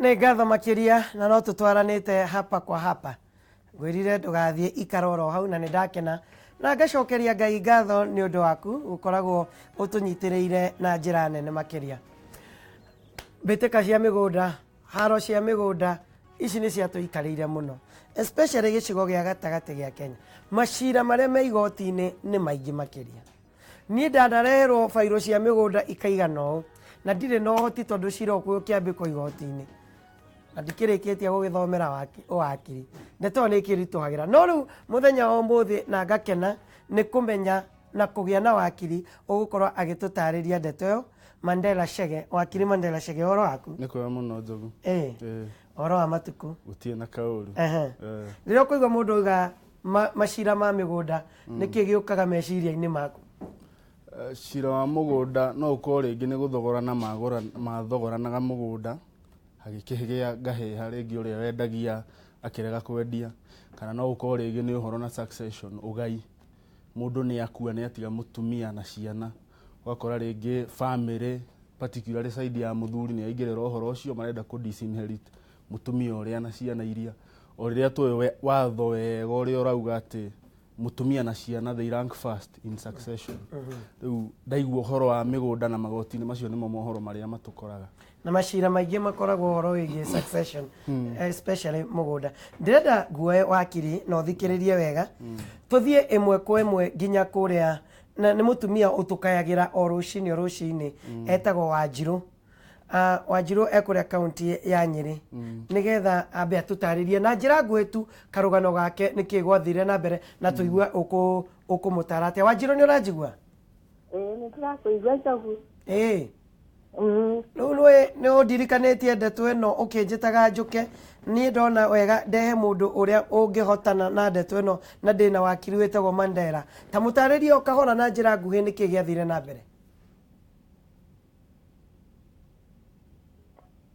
Nĩ ngatho makĩria, na no tũtwaranĩte hapa kwa hapa. Ngwĩrire ndũgathiĩ, ikara oro hau, na nĩ ndakena na ngacokeria Ngai ngatho nĩ ũndũ waku gũkoragwo ũtũnyitĩrĩire na njĩra nene makĩria. Mbĩtĩka cia mĩgũnda, haro cia mĩgũnda ici nĩ ciatũikarĩire mũno, especially gĩcigo gĩa gatagatĩ gĩa Kenya. Macira marĩa me igoti-inĩ nĩ maingĩ makĩria. Niĩ ndanareherwo bairũ cia mĩgũnda ikaigana ũũ na ndirĩ na ũhoti, tondũ cira ũkĩambĩkwo igoti-inĩ na ndikĩrĩkĩtie gũgĩthomera ũwakiri. Ndeto ĩyo nĩ ĩkĩritũhagĩra, no rĩu mũthenya wa ũmũthĩ na ngakena nĩ kũmenya na kũgĩa na wakiri ũgũkorwo agĩtũtarĩria ndeto ĩyo, Mandela Chege. Wakiri Mandela Chege, ũhoro waku? Nĩ kwega mũno, Njogu. Ĩĩ. Ũhoro wa matukũ? Gũtirĩ na kaũru. Rĩrĩa ũkũigua mũndũ auga macira ma mĩgũnda, nĩkĩ gĩũkaga meciria-inĩ maku? Cira wa mũgũnda no ũkorwo rĩngĩ nĩ gũthogorana mathogoranaga mũgũnda, hagĩkĩgĩa ngahĩha, rĩngĩ ũrĩa wendagia akĩrega kwendia, kana no ũkorwo rĩngĩ nĩ ũhoro na succession, ũgai. Mũndũ nĩ akua, nĩ atiga mũtumia na ciana, ũgakora rĩngĩ family, particularly side ya mũthuri, nĩ aingĩrĩra ũhoro ũcio, marenda kũ disinherit mũtumia ũrĩa na ciana iria, o rĩrĩa tũĩ watho wega ũrĩa ũrauga atĩ mũtumia na ciana, they rank first in succession. Rĩu ndaigua ũhoro wa mĩgũnda na magoti-inĩ, macio nĩmo mohoro marĩa matũkoraga. Na macira maingĩ makoragwo ũhoro wĩgiĩ succession, especially mũgũnda. Ndĩrenda nguoe, wakiri, na ũthikĩrĩrie wega, tũthiĩ ĩmwe kwa ĩmwe nginya kũrĩa, na nĩ mũtumia ũtũkayagĩra o rũcinĩ o rũcinĩ, etagwo Wanjirũ. Wanjirũ ekũrĩa kaunti ya Nyĩrĩ, nĩgetha ambe atũtarĩrie na njĩra nguhĩ tu karũgano gake, nĩkĩ gwathire na mbere, na tũigue ũkũmũtara atĩa. Wanjirũ, nĩ ũranjigua? Ĩĩ, nĩ ndĩrakũigua, Njogu. Ĩĩ. Rĩu nĩ nĩ ũndirikanĩtie ndeto ĩno ũkĩnjĩtaga njũke. Niĩ ndona wega ndehe mũndũ ũrĩa ũngĩhotana na ndeto ĩno, na ndĩna wakiri wĩtagwo Mandela. Ta mũtarĩrie o kahora na njĩra nguhĩ nĩkĩ gĩathire na mbere.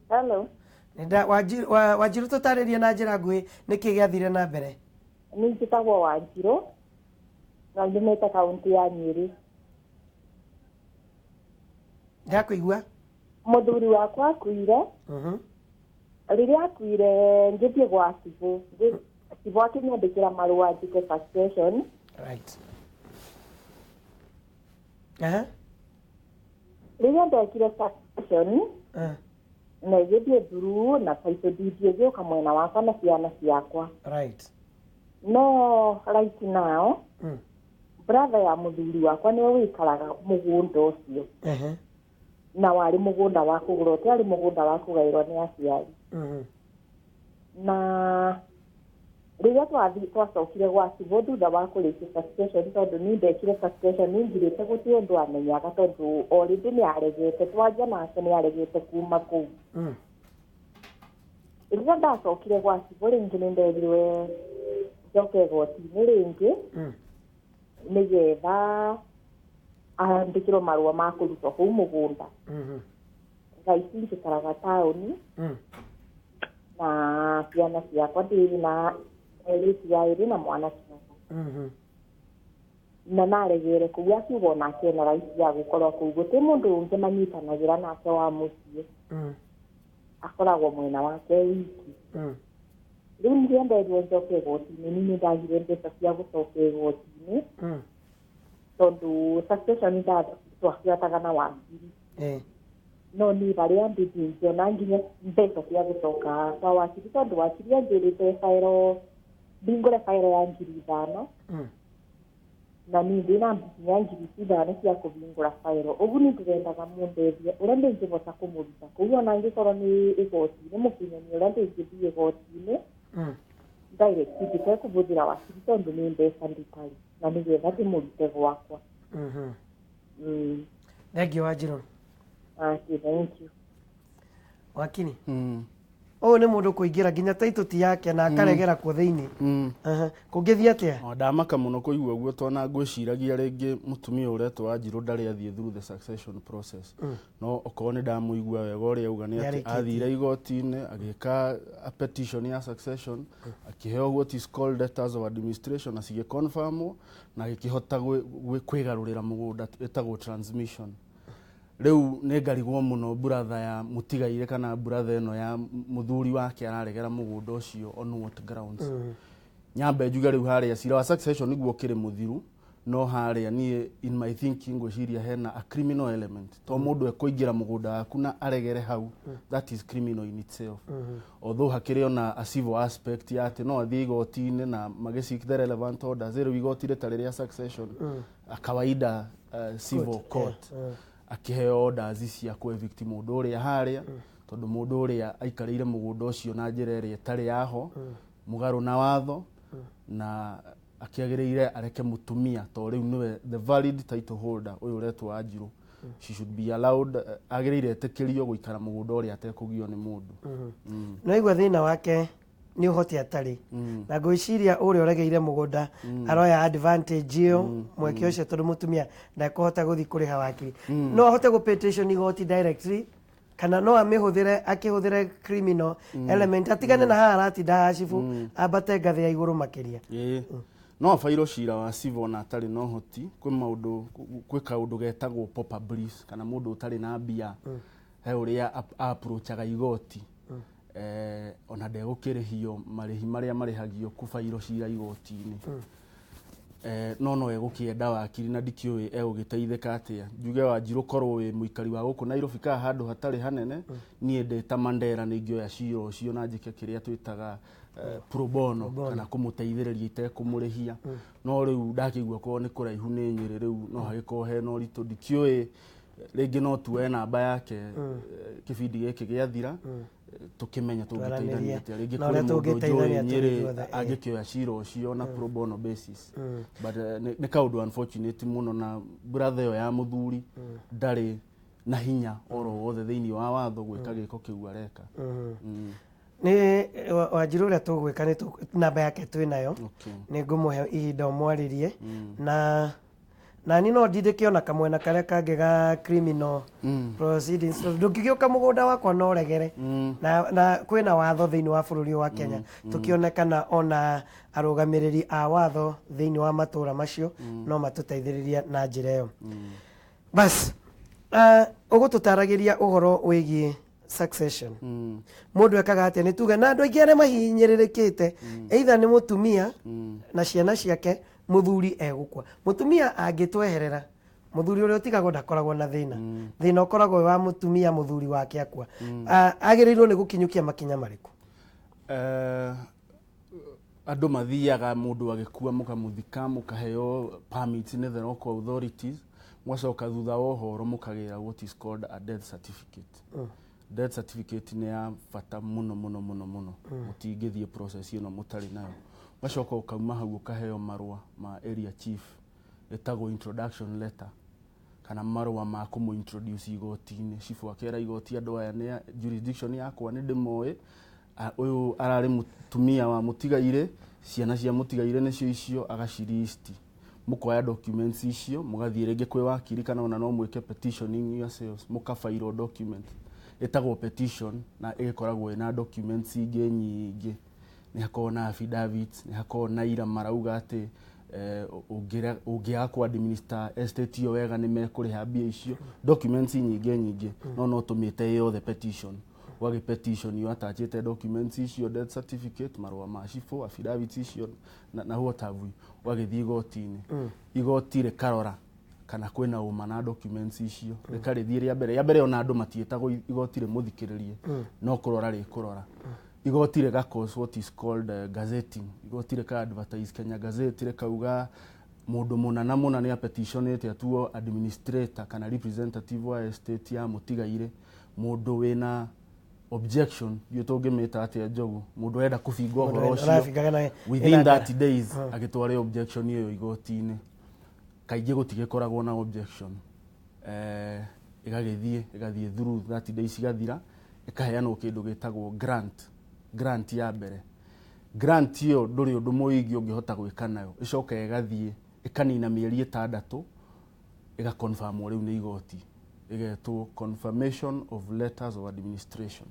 Hello. Wanjirũ, tũtarĩrie na njĩra nguhĩ nĩkĩ gĩathire na mbere. Nĩ njĩtagwo Wanjirũ na nyumĩte kaunti ya Nyĩrĩ. Ndakũigua. Mũthuri wakwa akuire. Rĩrĩa akuire, ngĩthiĩ gwa cibũ. Cibũ akĩnyandĩkĩra marũa njĩke succession. Right. Aha. Rĩrĩa ndekire succession na ĩgĩthiĩ through, na title deed ĩgĩũka mwena wakwa na ciana ciakwa. No right now, brother ya mũthuri wakwa nĩwe wĩikaraga mũgũnda ũcio, na warĩ mũgũnda wa kũgũrwo, ũtiarĩ mũgũnda wa kũgaĩrwo nĩ aciari. Na rĩrĩa twacokire gwa cibũ thutha wa kũrĩkia succession, tondũ niĩ ndekire succession ngirĩte, gũtirĩ ũndũ amenyaga, tondũ already nĩ aregete, twaria nake nĩ aregete kuma kũu. Rĩrĩa ndacokire gwa cibũ rĩngĩ, nĩ nderirwe njoke igoti-inĩ rĩngĩ nĩgetha andĩkĩrwo marũa ma kũrutwo kũu mũgũnda. Thaa ici njikaraga taũni na ciana ciakwa, ndĩ na airĩtu aĩrĩ na mwanake ũmwe. Na naregere kũu, akiuga onake ena right ya gũkorwo kũu, gũtĩ mũndũ ũngĩ manyitanagĩra nake wa mũciĩ. Akoragwo mwena wake wiki. Rĩu nĩrĩo nderirwo njoke igoti-inĩ. Niĩ nĩ ndagire mbeca cia gũcoka igoti-inĩ, tondũ succession twabuataga na wakiri. No niĩ harĩa ndĩ ndingĩona nginya mbeca cia gũcoka kwa wakiri, tondũ wakiri anjĩrĩte bairo mbingũre bairo ya 5,000. Na niĩ ndĩna nginya 5,000 cia kũhingũra bairo ũguo. Nĩ ndĩrendaga mũndeithie ũrĩa ndĩngĩhota kũmũruta kũu, ona angĩkorwo nĩ igoti-inĩ, mũkĩnyonia ũrĩa ndĩngĩthiĩ igoti-inĩ direct nditekũhũthĩra wakiri, tondũ nĩ mbeca nditarĩ na nĩgetha ndĩmũrute gwakwa. Thank you, Wanjirũ. Okay, thank you. Wakiri, ũyũ nĩ mũndũ kũingĩra nginya title ti yake na akaregera kuo thĩinĩ. Aha. Kũngĩthiĩ atĩa? O, ndamaka mũno kũigua ũguo, tona ngwĩciragia rĩngĩ mũtumia ũretwo Wanjirũ ndarĩ athiĩ through the succession process, no okorwo nĩ ndamũigua wega ũrĩa auga nĩ atĩ Nĩarĩkĩtie. Athire igoti-inĩ, agĩka a petition ya succession, akĩheo what is called letters of administration, na cigĩconfirmwo, na agĩkĩhota kwĩgarũrĩra mũgũnda, ĩtagwo transmission. Rĩu nĩ ngarigwo mũno brother ya mũtigaire kana brother ĩno ya mũthuri wake araregera mũgũnda ũcio on what grounds. Nyambe njuge rĩu harĩa cira wa succession nĩguo ũkĩrĩ mũthiru, no harĩa niĩ in my thinking ngwĩciria hena a criminal element, to mũndũ ekũingĩra mũgũnda waku na aregere hau, that is criminal in itself. Although hakĩrĩ ona a civil aspect ya atĩ no athiĩ igoti-inĩ na magĩ seek the relevant orders. Rĩu igoti rĩtarĩ rĩa succession, a kawaida civil Court, court, akĩheo orders cia kũ evict mũndũ ũrĩa harĩa, tondũ mũndũ ũrĩa aikarĩire mũgũnda ũcio na njĩra ĩrĩa ĩtarĩ yaho, mũgarũ na watho, na akĩagĩrĩire areke mũtumia, to rĩu nĩwe the valid title holder ũyũ ũretwo Wanjirũ. She should be allowed, agĩrĩire etĩkĩrio gũikara mũgũnda ũrĩa atekũgio nĩ mũndũ. No igua thĩna wake nĩ ũhoti atarĩ, na ngwĩciria ũrĩa ũregeire mũgũnda aroya advantage ĩyo, mweke ũcio, tondũ mũtumia ndekũhota gũthiĩ kũrĩha wakiri. No ahote gũ petition igoti directly, kana no amĩhũthĩre akĩhũthĩre criminal element, atigane na haha aratinda hacibũ, ambate ngathĩ ya igũrũ makĩria. Ĩĩ, no abairwo cira wa civil na atarĩ na ũhoti. Kwĩ maũndũ, kwĩ kaũndũ getagwo pauper briefs, kana mũndũ ũtarĩ na mbia he ũrĩa approachaga igoti, ona ndegũkĩrĩhio marĩhi marĩa marĩhagio kũbairwo cira igoti-inĩ. No egũkĩenda wakiri, na ndikĩũĩ egũgĩteithĩka atĩa. Njuge Wanjirũ, korwo wĩ mũikari wa gũkũ Nairobi kana handũ hatarĩ hanene, niĩ ndĩ ta Mandela nĩ ingĩoya cira ũcio na njĩke kĩrĩa twĩtaga pro bono, kana kũmũteithĩrĩria itekũmũrĩhia. No rĩu ndakĩigua korwo nĩ kũraihu nĩ Nyĩrĩ, rĩu no hagĩkorwo hena ũritũ. Ndikĩũĩ, rĩngĩ no tuoe namba yake kĩbindi gĩkĩ gĩathira, tũkĩmenye tũngĩteithania atĩa. Rĩngĩ Na kũrĩ ũrĩa mũndũ tũngĩteithania njũĩ tũrĩ Nyĩrĩ ithuothe, ĩĩ. angĩkĩoya cira ũcio na pro bono basis. But nĩ kaũndũ unfortunate mũno, na brother ĩyo ya mũthuri ndarĩ na hinya oro wothe thĩinĩ wa watho gwĩka gĩko kĩu areka. Nĩ Wanjirũ, ũrĩa tũgwĩka nĩ namba yake twĩ nayo. Nĩ ngũmũhe ihinda ũmwarĩrie, na no ndindĩke ona kamwena karĩa kangĩ ga criminal proceedings, tondũ ndũngĩgĩũka mũgũnda wakwa na ũregere, na kwĩna watho thĩinĩ wa bũrũri ũyũ wa Kenya. Tũkĩonekana ona arũgamĩrĩri a watho thĩinĩ wa matũra macio no matũteithĩrĩrie na njĩra ĩyo. Bas, ũgũtũtaragĩria ũhoro wĩgiĩ succession. Mũndũ ekaga atĩa? Nĩ tuge na andũ aingĩ arĩa mahinyĩrĩrĩkĩte, either nĩ mũtumia na ciana ciake, mũthuri egũkua. Mũtumia angĩtweherera, mũthuri ũrĩa ũtigagwo ndakoragwo na thĩna. Thĩna ũkoragwo wĩ wa mũtumia mũthuri wake akua. Agĩrĩirwo nĩ gũkinyũkia makinya marĩkũ? Andũ mathiaga, mũndũ agĩkua mũkamũthika, mũkaheo permits nĩ the local authorities, mũgacoka thutha wa ũhoro mũkagĩra what is called a death certificate. Death certificate nĩ ya bata mũno mũno mũno mũno, mũtingĩthiĩ process ĩno mũtarĩ nayo. Ũgacoka ũkauma hau ũkaheo marũa ma area chief, ĩtagwo introduction letter, kana marũa ma kũmũ introduce igoti-inĩ. Cibũ akera igoti, andũ aya nĩ jurisdiction yakwa, nĩ ndĩmoĩ. Ũyũ ararĩ mũtumia wa mũtigairĩ, ciana cia mũtigairĩ nĩcio icio, agaciristi. Mũkoya documents icio, mũgathiĩ rĩngĩ kwĩ wakiri, kana ona no mwĩke petitioning yourselves, mũkabairwo document ĩtagwo petition, na ĩgĩkoragwo ĩna documents ingĩ nyingĩ. Nĩ hakoragwo na affidavits, nĩ hakoragwo na ira marauga atĩ ũngĩaga kũ administer estate ĩyo wega nĩ mekũrĩha mbia icio, documents nyingĩ nyingĩ. No tũmĩte yothe petition. Ũgagĩ petition ũ attachĩte documents icio, death certificate, marũa ma cibũ, affidavits icio na what have you, ũgagĩthiĩ igoti-inĩ. Igoti rĩkarora kana kwĩna ũma na documents icio, rĩkarĩthiĩ rĩa mbere. Ona andũ matiĩtagwo igoti rĩmũthikĩrĩrie, no kũrora rĩkũrora. Igoti rĩga cause what is called gazetting. Igoti rĩka advertise Kenya Gazette, rĩkauga mũndũ mũna na mũna nĩ apetitionĩte atuo administrator kana representative wa estate ya mũtigairĩ. Mũndũ wĩna objection, ndiũ tũngĩmĩta atĩa, Njogu, mũndũ ũrenda kũbinga ũhoro ũcio ũrabinga kana within ĩna 30 days agĩtware objection ĩyo igoti-inĩ. Kaingĩ gũtigĩkoragwo na objection. Ĩgagĩthiĩ through 30 days, igathira, ĩkaheanwo kĩndũ gĩtagwo grant. Grant ya mbere, grant ĩyo ndũrĩ ũndũ mũingĩ ũngĩhota gwĩka nayo. Ĩcoka ĩgathiĩ ĩkanina mĩeri 6, ĩgaconfirmwo rĩu nĩ igoti, ĩgetwo confirmation of letters of administration.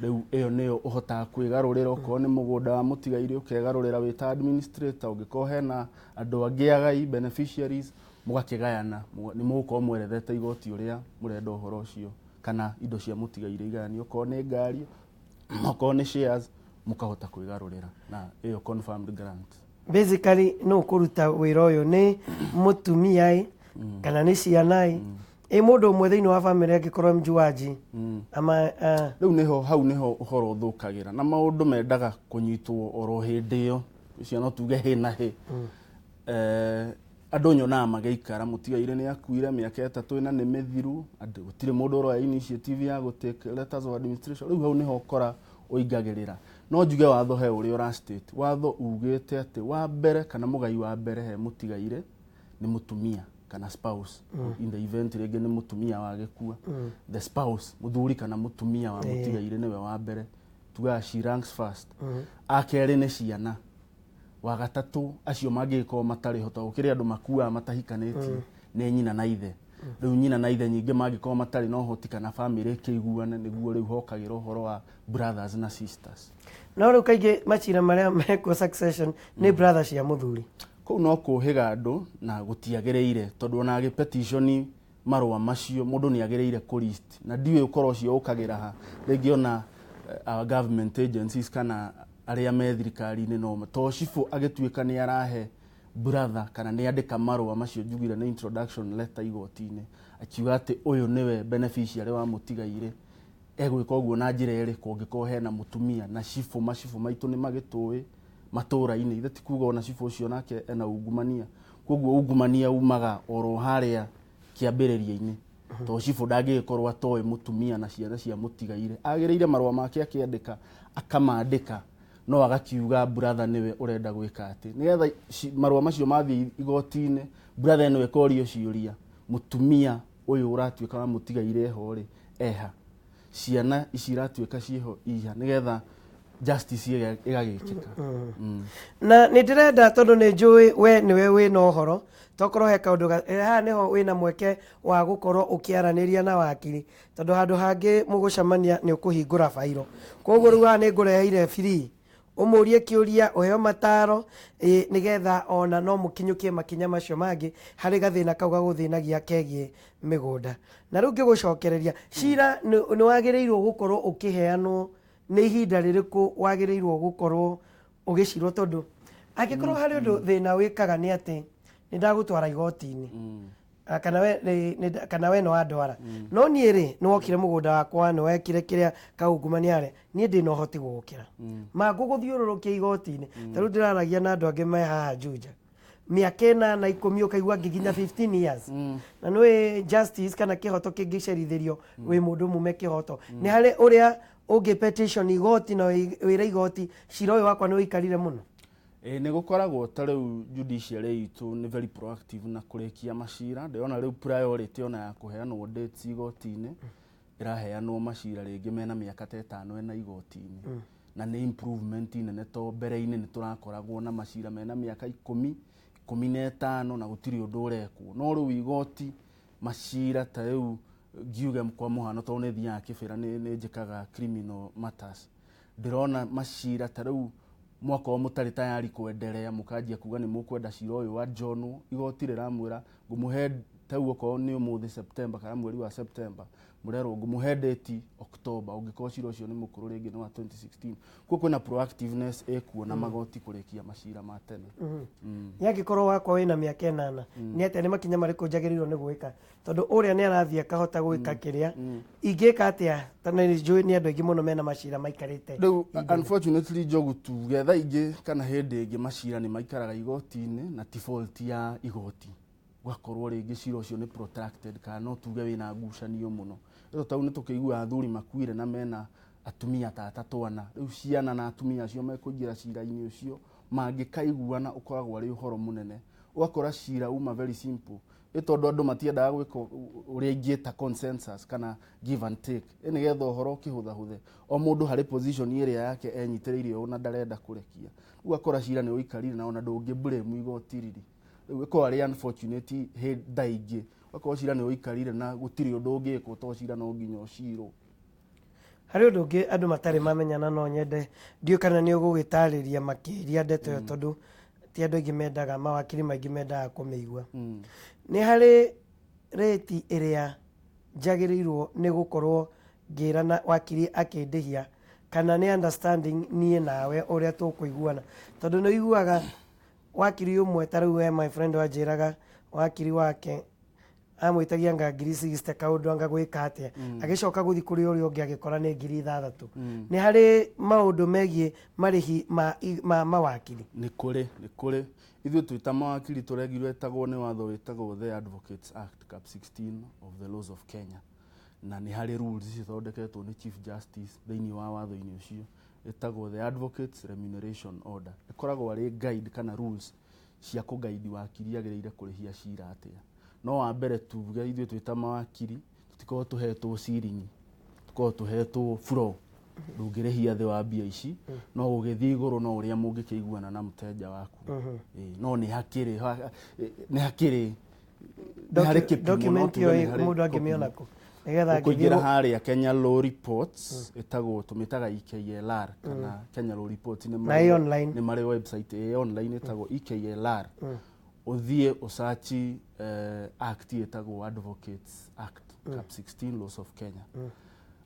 Rĩu ĩyo nĩyo ũhotaga kwĩgarũrĩra, okorwo nĩ mũgũnda wa mũtigairĩ ũkegarũrĩra wĩ ta administrator, ũngĩkorwo hena andũ angĩ agai, beneficiaries, Mũgakĩgayana, nĩ mũgũkorwo mwerethete igoti ũrĩa mũrenda ũhoro ũcio kana indo cia mũtigaire igayanio, okorwo nĩ ngari, okorwo nĩ shares, mũkahota kwĩgarũrĩra na ĩyo confirmed grant. Basically no kũruta wĩra ũyũ nĩ mũtumia ĩ kana nĩ ciana ĩ ĩ mũndũ ũmwe thĩinĩ wa family angĩkorwo mjuaji ama Rĩu nĩho hau nĩho ũhoro ũthũkagĩra na maũndũ mendaga kũnyitwo oro hĩndĩ ĩyo, ũcio no tuge hĩ na hĩ. Andũ nyonaga magĩikara, mũtigaire nĩ akuire, mĩaka 3 ĩna nĩ mĩthiru, andũ gũtirĩ mũndũ ũroya initiative ya gũ take letters of administration. Rĩu hau nĩho ũkora ũingagĩrĩra. No njuge watho he ũrĩa ũra state, watho ugĩte atĩ wa mbere kana mũgai wa mbere he mũtigaire nĩ mũtumia kana spouse. In the event rĩngĩ nĩ mũtumia wagĩkua, the spouse, mũthuri kana mũtumia wa mũtigaire nĩwe wa mbere, tugaga she ranks first. Akerĩ nĩ ciana, wa gatatũ acio mangĩgĩkorwo matarĩ ho, tondũ gũkĩrĩ andũ makuaga matahikanĩtie, nĩ nyina na ithe. Rĩu nyina na ithe nyingĩ mangĩkorwo matarĩ na ũhoti kana family ĩkĩiguane, nĩguo rĩu hokagĩra ũhoro wa brothers na sisters. No rĩu kaingĩ macira marĩa mekwo succession nĩ brother cia mũthuri. Kũu no kũhĩga andũ na gũtiagĩrĩire, tondũ ona agĩ petition marũa macio mũndũ nĩ agĩrĩire kũ list, na ndiũĩ ũkorwo ũcio ũkagĩra ha rĩngĩ ona our government agencies kana arĩa me thirikari-inĩ, no to cibũ agĩtuĩka nĩ arahe brother kana nĩ andĩka marũa macio njugire nĩ introduction letter igoti-inĩ, akiuga atĩ ũyũ nĩwe beneficiary wa mũtigaire, egwĩka ũguo na njĩra ĩrĩkũ ũngĩkorwo hena mũtumia na cibũ. Macibũ maitũ nĩ magĩtũĩ matũra-inĩ, ithe ti kuga ona cibũ ũcio nake ena ungumania, koguo ungumania umaga oro harĩa kĩambĩrĩria-inĩ, tondũ cibũ ndangĩgĩkorwo atoĩ mũtumia na ciana cia mũtigaire. Agĩrĩire marũa make akĩandĩka akamandĩka, no agakiuga brother nĩwe ũrenda gwĩka atĩ nĩgetha marũa macio mathiĩ igoti-inĩ, brother nĩwe korio ciũria, mũtumia ũyũ ũratuĩka wa mũtigaire ho rĩ eha, ciana ici iratuĩka ciĩho iha, nĩgetha justice ĩgagĩkĩka. Na nĩ ndĩrenda, tondũ nĩ njũĩ we nĩwe wĩna ũhoro, tokorwo he kaũndũ haha nĩho wĩna mweke wa gũkorwo ũkĩaranĩria na wakiri, tondũ handũ hangĩ mũgũcemania nĩ ũkũhingũra bairo. Koguo rĩu haha nĩ ngũreheire free ũmũrie kĩũria, ũheo mataro nĩgetha ona no mũkinyũkie makinya macio mangĩ harĩ gathĩna kau gagũthĩnagia kegiĩ mĩgũnda. Na rĩu ngĩgũcokereria cira nĩ wagĩrĩirwo gũkorwo ũkĩheanwo nĩ ihinda rĩrĩkũ wagĩrĩirwo gũkorwo ũgĩcirwo, tondũ angĩkorwo harĩ ũndũ thĩna wĩkaga nĩ atĩ nĩ ndagũtwara igoti-inĩ, kana we kana we nĩ wandwara, no niĩ rĩ nĩ wokire mũgũnda wakwa, nĩ wekire kĩrĩa kaungumania rĩ, niĩ ndĩna ũhoti gũgũkĩra mangũgũthiũrũrũkia igoti-inĩ. Ta rĩu ndĩraragia na andũ angĩ me haha Juja, mĩaka 8, 10, ũkaigua angĩ nginya 15 years, na nĩũĩ justice kana kĩhoto kĩngĩcerithĩrio wĩ mũndũ mume kĩhoto nĩ harĩ ũrĩa ũngĩ petition igoti na wĩre igoti cira ũyũ wakwa nĩ ũikarire mũno. Ĩ nĩ gũkoragwo ta rĩu judiciary itũ nĩ very proactive na kũrĩkia macira. Ndĩrona rĩu priority ona ya kũheanwo dates igoti-inĩ, ĩraheanwo macira rĩngĩ mena mĩaka ta 5 ena igoti-inĩ, na nĩ improvement nene, to mbere-inĩ nĩ tũrakoragwo na macira mena mĩaka 10, 15 na gũtirĩ ũndũ ũrekwo. No rĩu igoti macira ta rĩu ngiuge kwa mũhano, tondũ nĩ thiaga kĩbĩra, nĩ njĩkaga criminal matters, ndĩrona macira ta rĩu mwakorwo mũtarĩ tayari kwenderea, mũkanjia kuga nĩ mũkwenda cira ũyũ wa njonwo, igoti rĩramwĩra ngũmũhe tau okorwo nĩ ũmũthĩ September kana mweri wa September, mũrerwo ngũmũhe date October, ũngĩkorwo cira ũcio nĩ mũkũrũ rĩngĩ nĩ wa 2016. Koguo kwĩna proactiveness ĩkuo na magoti kũrĩkia macira ma tene. Nĩ angĩkorwo wakwa wĩna mĩaka 8, nĩ atĩa, nĩ makinya marĩkũ njagĩrĩirwo nĩ gwĩka, tondũ ũrĩa nĩ arathiĩ akahota gwĩka kĩrĩa ingĩka atĩa, tondũ nĩ njũĩ nĩ andũ aingĩ mũno mena macira maikarĩte? Rĩu unfortunately, Njogu, tuge thaa ingĩ kana hĩndĩ ĩngĩ macira nĩ maikaraga igoti-inĩ na ti fault ya igoti, gũgakorwo rĩngĩ cira ũcio nĩ protracted kana no tuge wĩna ngucanio mũno. Rĩu tau nĩ tũkĩiguaga athuri makuire na mena atumia ta atatũ ana, rĩu ciana na atumia acio mekũingĩra cira-inĩ ũcio mangĩkaiguana ũkoragwo arĩ ũhoro mũnene. Ũgakora cira uma very simple, ĩ tondũ andũ matiendaga gwĩka ũrĩa ingĩta consensus kana give and take, ĩ nĩgetha ũhoro ũkĩhũthahũthe, o mũndũ harĩ position ĩrĩa yake enyitĩrĩire ũũ na ndarenda kũrekia. Rĩu ũgakora cira nĩ ũikarire na ona ndũngĩ blame igoti riri. Rĩu ĩkoragwo arĩ unfortunate hĩndĩ ingĩ ũgakorwo cira nĩ ũikarire na gũtirĩ ũndũ ũngĩkwo, tondũ cira no nginya ũcirwo. Harĩ ũndũ ũngĩ andũ matarĩ mamenya, na no nyende, ndiũĩ kana nĩ ũgũgĩtarĩria makĩria ndeto ĩyo, tondũ Ti andũ aingĩ mendaga, mawakiri maingĩ mendaga kũmĩigua. Nĩ harĩ rĩti ĩrĩa njagĩrĩirwo nĩ gũkorwo ngĩrana wakiri akĩndĩhia, kana nĩ understanding niĩ nawe ũrĩa tũkũiguana? Tondũ nĩ ũiguaga wakiri ũmwe, ta rĩu we my friend wanjĩraga wakiri wake amwĩtagia anga ngiri 60 kaũndũ anga gwĩka atĩa, agĩcoka gũthiĩ kũrĩ ũrĩa ũngĩ agĩkora nĩ 6,000. Nĩ harĩ maũndũ megiĩ marĩhi ma mawakiri? Nĩ kũrĩ. Ithuĩ twĩ ta mawakiri tũregiretagwo nĩ watho wĩtagwo the Advocates Act, Cap 16 of the laws of Kenya, na nĩ harĩ rules cithondeketwo nĩ Chief Justice thĩinĩ wa watho-inĩ ũcio ĩtagwo the Advocates Remuneration Order. Ĩkoragwo arĩ guide kana rules cia kũgaidi wakiri agĩrĩire kũrĩhia cira atĩa. No wa mbere tuge ithuĩ twĩ ta mawakiri tũtikoragwo tũhetwo ciringi, tũkoragwo tũhetwo floor. Ndũngĩrĩhia thĩ wa mbia ici, no gũgĩthiĩ igũrũ no ũrĩa mũngĩkĩiguana na mũtenja waku. Ĩĩ, no nĩ harĩ kĩpimo, no Document tuge ĩyo nĩ harĩ mũndũ angĩmĩona kĩpimo. Kũ nĩgetha Ũkũingĩra angĩthiĩ harĩa Kenya Law Reports, ĩtagwo tũmĩtaga EKLR kana Kenya Law Reports, nĩ Na marĩ ĩ online? Nĩ marĩ website ĩ online ĩtagwo EKLR. Ũthiĩ ũsearch act ĩtagwo Advocates Act, Cap 16, Laws of Kenya.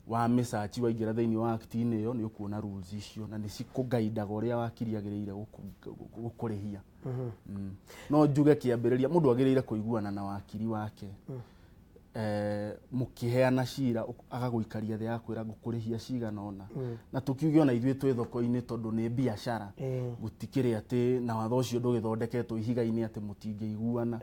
Wamĩsearch, waingĩra thĩinĩ wa act-inĩ ĩyo, nĩ ũkuona rules icio na nĩ cikũgaidaga ũrĩa wakiri agĩrĩire gũkũrĩhia. No njuge kĩambĩrĩria mũndũ agĩrĩire kũiguana na wakiri wake mũkĩheana cira, agagũikaria thĩ agakwĩra ngũkũrĩhia cigana ũna, na tũkiuge ona ithuĩ twĩ thoko-inĩ tondũ nĩ biacara. Gũtikĩrĩ atĩ na watho ũcio ndũgĩthondeketwo ihiga-inĩ atĩ mũtingĩiguana.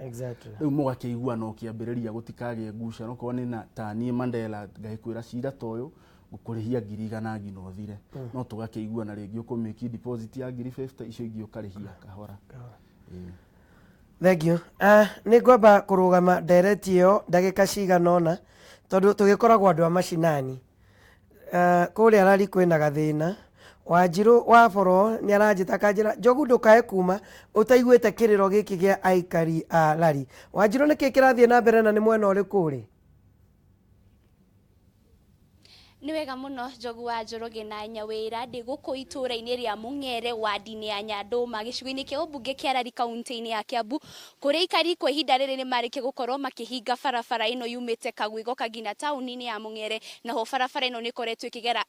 Rĩu mũgakĩiguana o kĩambĩrĩria, gũtikagĩe ngucano. Okorwo nĩ na ta niĩ Mandela ngagĩkwĩra cira ta ũyũ ngũkũrĩhia 100,000 nginya ũthire, no tũgakĩiguana rĩngĩ ũkũmĩki deposit ya ngiri 50, icio ingĩ ũkarĩhia kahora. Ĩĩ. Thank you. Nĩ ngwamba kũrũgama ndereti ĩyo ndagĩka cigana ũna tondũ tũgĩkoragwo andũ a macinani. Kũrĩa rari kwĩna gathĩna. Wanjirũ wa boro nĩ aranjĩta akanjĩra, "Njogu, ndũkae kuma ũtaiguĩte kĩrĩro gĩkĩ gĩa aikari a rari." Wanjirũ, nĩkĩ kĩrathiĩ na mbere na nĩ mwena ũrĩkũ ũrĩ? Nĩ wega mũno, Njogu wa Njoroge na Nyawĩra. Ndĩ gũkũ itũũra-inĩ rĩa Mũng'ere, wandi-inĩ ya Nyandũma, gĩcigo-inĩ kĩa ũmbunge kĩa Rari, kaunti-inĩ ya Kiambu, kũrĩa aikari kwa ihinda rĩrĩ nĩ marĩkia gũkorwo makĩhinga barabara ĩno yumĩte Kagui-Goka nginya taũni-inĩ ya Mũng'ere. Naho barabara ĩno nĩ ĩkoretwo ĩkĩgera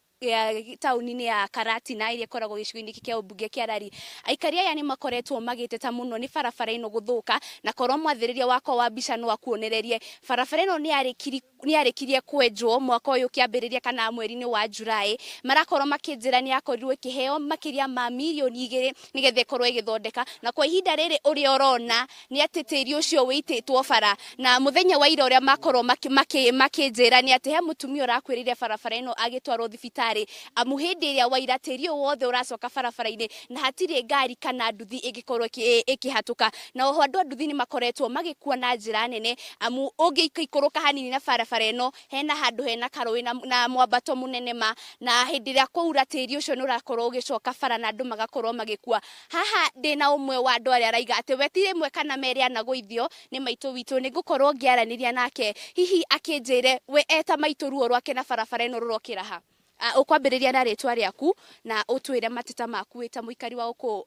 taũni-inĩ ya Karatina ĩrĩa ĩkoragwo gĩcigo-inĩ gĩkĩ kĩa ũmbunge kĩa Rari. Aikari aya nĩ makoretwo magĩteta mũno nĩ barabara ĩno gũthũka, na korwo mwathĩrĩria wakwa wa mbica no akuonererie barabara ĩno nĩ yarĩkirie kwenjwo mwaka ũyũ ũkĩambĩrĩria kana mweri-inĩ wa Julaĩ. Marakorwo makĩnjĩra nĩ yakorirwo ĩkĩheo makĩria ma mirioni 2 nĩgetha ĩkorwo ĩgĩthondeka, na kwa ihinda rĩrĩ ũrĩa ũrona nĩ atĩ tĩri ũcio wĩitĩtwo bara. Na mũthenya wa ira ũrĩa makorwo makĩnjĩra nĩ atĩ he mũtumia ũrakuĩrĩire barabara ĩno agĩtwarwo thibitarĩ, amu hĩndĩ ĩrĩa waira tĩri ũyũ wothe ũracoka barabara-inĩ na hatirĩ ngari kana nduthi ĩngĩkorwo ĩkĩhatũka. Na oho andũ a nduthi nĩ makoretwo magĩkua na njĩra nene, amu ũngĩikũrũka hanini na barabara ĩno hena handũ hena karũĩ na mwambato mũnene ma, na hĩndĩ ĩrĩa kwaura tĩri ũcio nĩ ũrakorwo ũgĩcoka bara na andũ magakorwo magĩkua. Haha ndĩna ũmwe wa andũ arĩa araiga atĩ we ti rĩmwe kana merĩ anagũithio nĩ maitũ witũ. Nĩ ngũkorwo ngĩaranĩria nake hihi akĩnjĩre we eta maitũ ruo rwake na barabara ĩno rũrokĩra ha. Ũkwambĩrĩria na rĩtwa rĩaku na ũtwĩre mateta maku wĩ ta mũikari wa gũkũ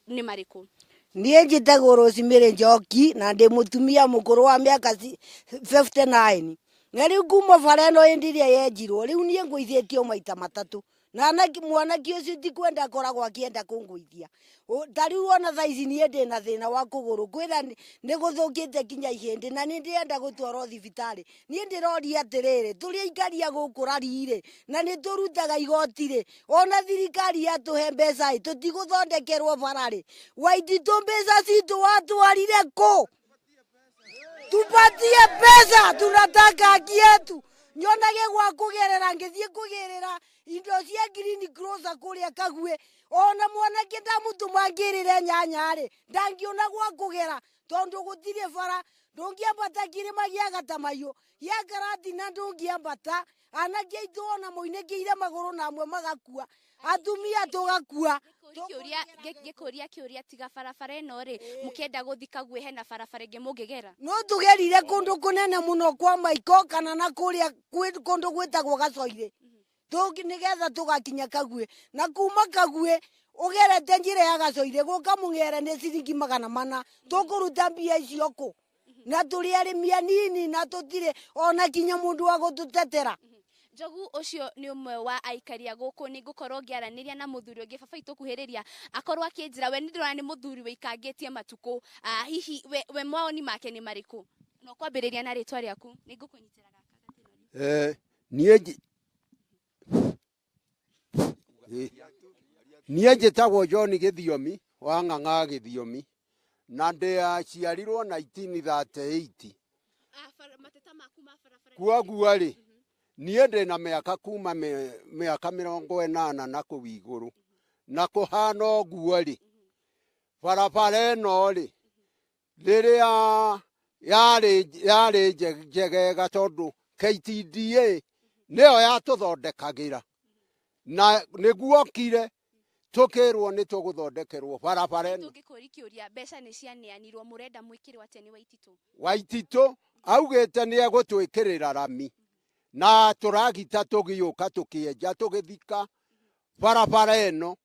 nĩ marĩkũ? Niĩ njĩtagwo Rosemary Njoki na ndĩ mũtumia mũkũrũ wa mĩaka 59, na rĩu kuma bara ĩno hĩndĩ ĩrĩa yenjirwo, rĩu niĩ ngũithĩtio maita matatũ na mwanake ũcio ti kwenda akoragwo akĩenda kũngũithia. Ta rĩu ona thaa ici niĩ ndĩna thĩna wa kũgũrũ kwĩra nĩ gũthũkĩte nginya ihĩndĩ na nĩ ndĩrenda gũtwarwo thibitarĩ. Niĩ ndĩroria atĩrĩrĩ, tũrĩ aikari a gũkũ rari-rĩ, na nĩ tũrutaga igoti-rĩ, ona thirikari yatũhe mbeca-ĩ, tũtigũthondekerwo bara-rĩ? Waititũ, mbeca citũ watwarire kũ? Tupatie pesa, tunataka haki yetu. Nyonage gwa kũgerera ngĩthiĩ kũgĩrĩra indo cia green grocer kũrĩa Kagwe. Ona mwanake ndamũtũma ngĩrĩre nyanya-rĩ, ndangĩona gwa kũgera tondũ gũtirĩ bara. Ndũngĩambata kĩrĩma gĩa Gatamaiyũ, gĩa Karatina ndũngĩambata. Anake aitũ ona moinĩkĩire magũrũ na amwe magakua, atumia tũgakua. Ngĩkũria kĩũria, tiga barabara ĩno rĩ, mũkĩenda gũthi Kagui hena barabara ĩngĩ mũngĩgera? No tũgerire kũndũ kũnene mũno kwa Maiko kana na kũrĩa kũndũ gwĩtagwo Gacoirĩ nĩgetha tũgakinya Kagui, na kuma Kagui. Ũgerete njĩra ya Gacoire gũka Mũng'ere nĩ ciringi 400. Tũkũruta mbia icio kũ? Na tũrĩ arĩmi anini na tũtirĩ ona kinya mũndũ wa gũtũtetera. Njogu ũcio nĩ ũmwe wa aikari a gũkũ. Nĩ ngũkorwo ngĩaranĩria na mũthuri ũngĩ baba itũ kuhĩrĩria akorwo akĩnjĩra we nĩ ndĩrona nĩ mũthuri wĩikangĩtie matukũ. Hihi we mawoni make nĩ marĩkũ? No kwambĩrĩria na rĩtwa rĩaku, nĩ ngũkũnyitĩra gaka gatĩno. Niĩ njĩtagwo John Gĩthiomi wa Ng'ang'a Gĩthiomi, na ndĩaciarirwo 1938. Mateta maku ma barabara. Kwoguo rĩ, niĩ ndĩna mĩaka kuma mĩaka 80 na kũu igũrũ, na kũhana ũguo rĩ, barabara ĩno rĩ, rĩrĩa yarĩ njegega tondũ KTDA nĩyo yatũthondekagĩra, na nĩguokire tũkĩrwo nĩ tũgũthondekerwo barabara ĩno. Tũngĩkũria kĩũria, mbeca nĩ cianeanirwo, mũrenda mwĩkĩrwo atĩa nĩ Waititũ? Waititũ augĩte nĩ egũtwĩkĩrĩra rami, na tũragita tũgĩũka tũkĩenja tũgĩthika barabara ĩno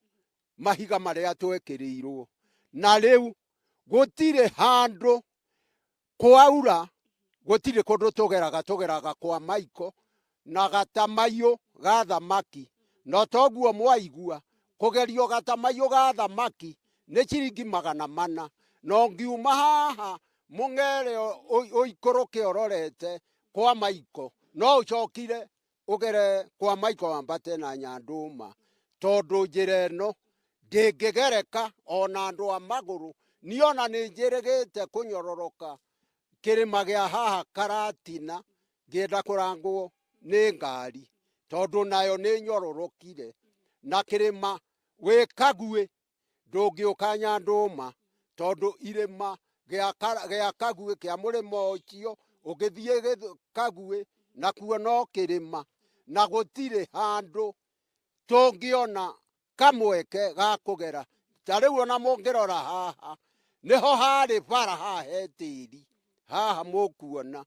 mahiga marĩa twekĩrĩirwo, na rĩu gũtirĩ handũ kwaura, gũtirĩ kũndũ tũgeraga, tũgeraga kwa Maiko na gatamaiyũ ga thamaki, no toguo mwaigua kũgerio gatamaiyũ ga thamaki nĩ ciringi 400, no ngiuma haha Mũng'ere ũikũrũke ũrorete kwa Maiko, no ũcokire ũgere kwa Maiko wambate na Nyandũma, tondũ njĩra ĩno ndĩngĩgereka ona andũ a magũrũ. Niĩ ona nĩ njĩrĩgĩte kũnyororoka kĩrĩma gĩa haha Karatina ngĩenda kũrangwo nĩ ngari, tondũ nayo nĩ nyororokire, na kĩrĩma wĩ Kaguĩ ndũngĩũka Nyandũma, tondũ irĩma gĩa Kaguĩ kĩa mũrĩmo ũcio ũngĩthiĩ Kaguĩ nakuo no kĩrĩma, na gũtirĩ handũ tũngĩona kamweke ga kũgera. Ta rĩu ona mũngĩrora haha nĩho harĩ bara, haha he tĩri haha mũkuona.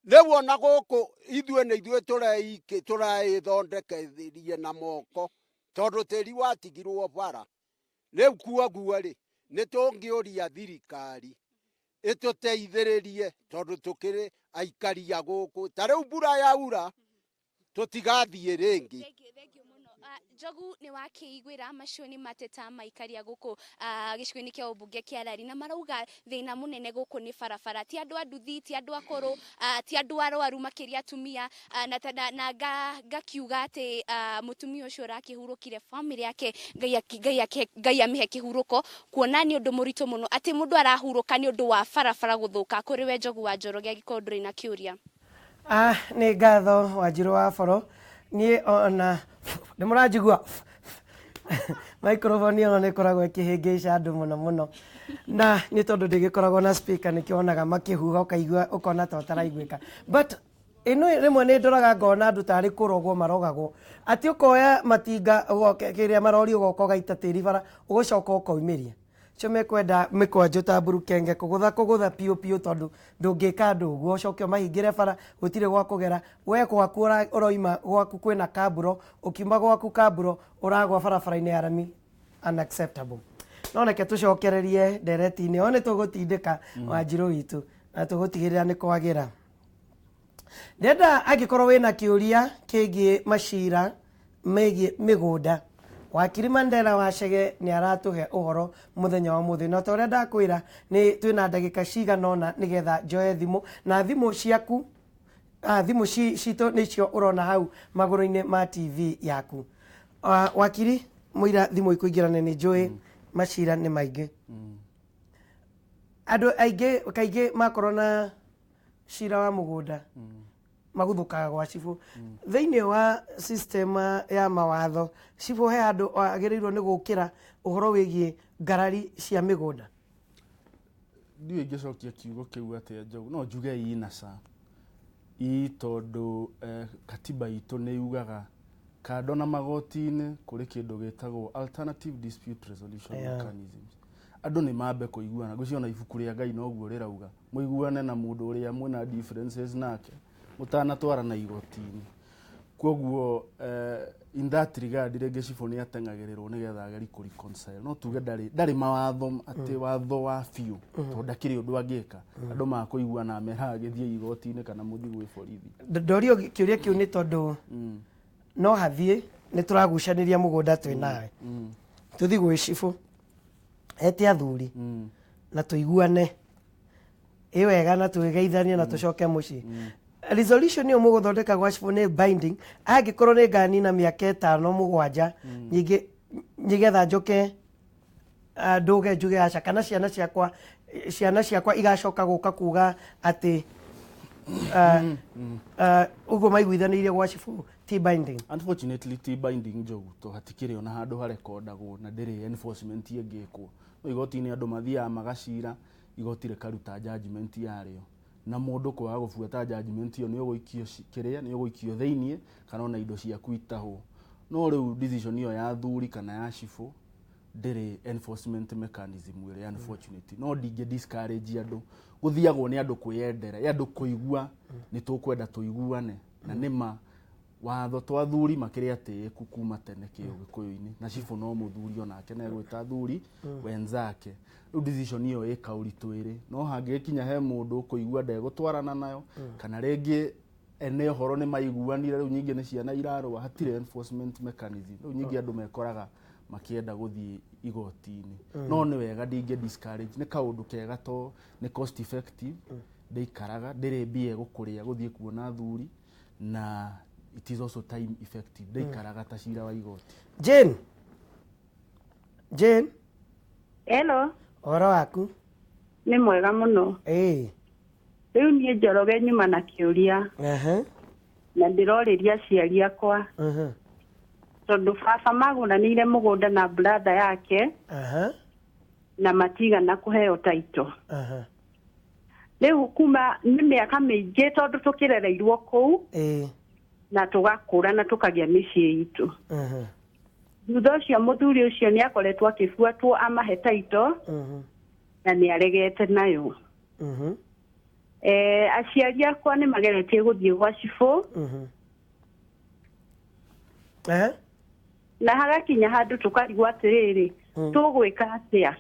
Rĩu ona gũkũ ithuĩ nĩ ithuĩ tũraĩthondekerie na moko, tondũ tĩri watigirwo bara. Rĩu kuoguo rĩ, nĩ tũngĩũria thirikari ĩtũteithĩrĩrie, tondũ tũkĩrĩ aikari a gũkũ. Ta rĩu mbura yaura tũtigathiĩ rĩngĩ. Thengiũ mũno. Njogu nĩ wakĩiguĩra macio nĩ mateta maikaria gũkũ gĩcigo-inĩ kĩa ũmbunge kĩa Lari, na marauga thĩna mũnene gũkũ nĩ barabara, ti andũ a nduthi, ti andũ akũrũ, ti andũ arwaru, makĩria atumia, na ngakiuga atĩ mũtumia ũcio ũrakĩhurũkire famĩlĩ yake, Ngai amĩhe kĩhurũko, kuona nĩ ũndũ mũritũ mũno atĩ mũndũ arahurũka nĩ ũndũ wa barabara gũthũka. Kũrĩ we Njogu wa Njoroge, angĩkorwo ndũrĩ na kĩũria. Nĩ ngatho Wanjirũ wa Boro. Niĩ ona nĩ mũranjigua microphone ĩno nĩ ĩkoragwo ĩkĩhĩngĩca andũ mũno mũno, na nĩ tondũ ndĩgĩkoragwo na speaker nĩkĩo wonaga makĩhuha ũkaigua ũkona ta ũtaraiguĩka, but ĩno rĩmwe nĩ ndoraga ngona andũ tarĩ kũrogwo marogagwo, atĩ ũkoya matinga kĩrĩa marori ũgoka ũgaita tĩri bara ũgũcoka ũkaumĩria cio mekwenda mĩkwanjũ ta mburukenge kũgũtha kũgũtha piũ piũ, tondũ ndũngĩka andũ ũguo ũcoke ũmahingĩre bara, gũtirĩ gwa kũgera. We gwaku ũroima gwaku kwĩna kamburo, ũkiuma gwaku kamburo ũragwa barabara-inĩ ya rami, unacceptable. No reke tũcokererie ndereti-inĩ, o nĩ tũgũtindĩka Wanjirũ witũ na tũgũtigĩrĩra nĩ kwagĩra. Ndenda angĩkorwo wĩna kĩũria kĩgiĩ macira megiĩ mĩgũnda, Wakiri Mandela Wachege nĩ aratũhe ũhoro mũthenya wa mũthĩ, na ta ũrĩa ndakwĩra nĩ twĩna ndagĩka cigana ũna nĩgetha njoe thimũ, na thimũ ciaku, thimũ citũ nĩcio ũrona hau magũrũ-inĩ ma TV yaku. Wakiri mũira thimũ ikũingĩra na nĩ njũĩ macira nĩ maingĩ. Andũ aingĩ kaingĩ makorwo na cira wa mũgũnda maguthũkaga gwa cibũ. Thĩinĩ wa system ya mawatho, cibũ he handũ agĩrĩirwo nĩ gũkĩra ũhoro wĩgiĩ ngarari cia mĩgũnda? Ndiũĩ ingĩcokia kiugo kĩu atĩa Njogu, no njuge ii na ca ii, tondũ katiba itũ nĩ yugaga kando na magoti-inĩ kũrĩ kĩndũ gĩtagwo alternative dispute resolution mechanisms. Andũ nĩ mambe kũiguana, ngwĩciria ona ibuku rĩa Ngai noguo rĩrauga, mũiguane na mũndũ ũrĩa mwĩna differences nake mũtanatwarana igoti-inĩ. Koguo In that regard, rĩngĩ cibũ nĩ ateng'agĩrĩrwo nĩgetha agerie kũ reconcile, no tuge ndarĩ mawatho atĩ watho wa biũ, tondũ ndakĩrĩ ũndũ angĩka. Andũ makũiguana meraga gĩthiĩ igoti-inĩ kana mũthiĩ gwĩ borithi. Ndorio kĩũria kĩu nĩ tondũ no hathiĩ nĩ tũragucanĩria mũgũnda twĩ nawe, tũthiĩ gwĩ cibũ ete athuri na tũiguane ĩ wega na twĩgeithanie na tũcoke mũciĩ. Resolution ĩyo mũgũthondeka gwa cibũ nĩ binding? Angĩkorwo nĩ nganina mĩaka 5 7 nyingĩ nĩgetha njoke, ndũge njuge aca, kana ciana ciakwa igacoka gũka kuga atĩ ũguo maiguithanĩirie gwa cibũ ti binding? Unfortunately ti binding, Njogu, to hatikĩrĩ ona handũ harekondagwo na ndĩrĩ enforcement ĩngĩkwo. No igoti-inĩ andũ mathiaga magacira, igoti rĩkaruta judgment yarĩo, na mũndũ kwaga gũbuata judgment ĩyo nĩ ũgũikio kĩrĩa nĩ ũgũikio thĩiniĩ kana ona indo ciaku itahwo. No rĩu decision ĩyo ya thuri kana ya cibũ ndĩrĩ enforcement mechanism ĩrĩa, unfortunately. No ndingĩ discourage andũ. Gũthiagwo nĩ andũ kwĩyendera, ĩ andũ kũigua nĩ tũkwenda tũiguane, na nĩma watho to athuri makĩrĩ atĩĩku kuma tene kĩũgĩkũyũ-inĩ, na cibũ no mũthuri onake na egwĩta athuri wenzake. Rĩu decision ĩyo ĩ kaũritũ ĩrĩ no hangĩgĩkinya he mũndũ ũkũigua ndegũtwarana nayo, kana rĩngĩ ene ũhoro nĩ maiguanire, rĩu nyingĩ nĩ ciana irarũa, hatirĩ enforcement mechanism. Rĩu nyingĩ andũ mekoraga makĩenda gũthiĩ igoti-inĩ. No nĩ wega, ndingĩ discourage, nĩ kaũndũ kega to nĩ cost effective, ndĩikaraga, ndĩrĩ mbia ĩgũkũrĩa gũthiĩ kuona athuri, na it is also time effective, ndĩikaraga ta cira wa igoti. Jane, Jane. Hello. Ũhoro waku? Nĩ mwega mũno. Rĩu niĩ Njoroge nyuma na kĩũria na ndĩrorĩria aciari akwa, tondũ baba magũranĩire mũgũnda na brother yake na matigana kũheo title. Rĩu kuma nĩ mĩaka mĩingĩ, tondũ tũkĩrereirwo kũu na tũgakũra na tũkagĩa mĩciĩ itũ. Thutha ũcio mũthuri ũcio nĩ akoretwo akĩbuatwo amahe title na nĩ aregete nayo. Aciari akwa nĩ mageretie gũthiĩ gwa cibũ na hagakinya handũ tũkarigwo atĩrĩrĩ, tũgwĩka atĩa,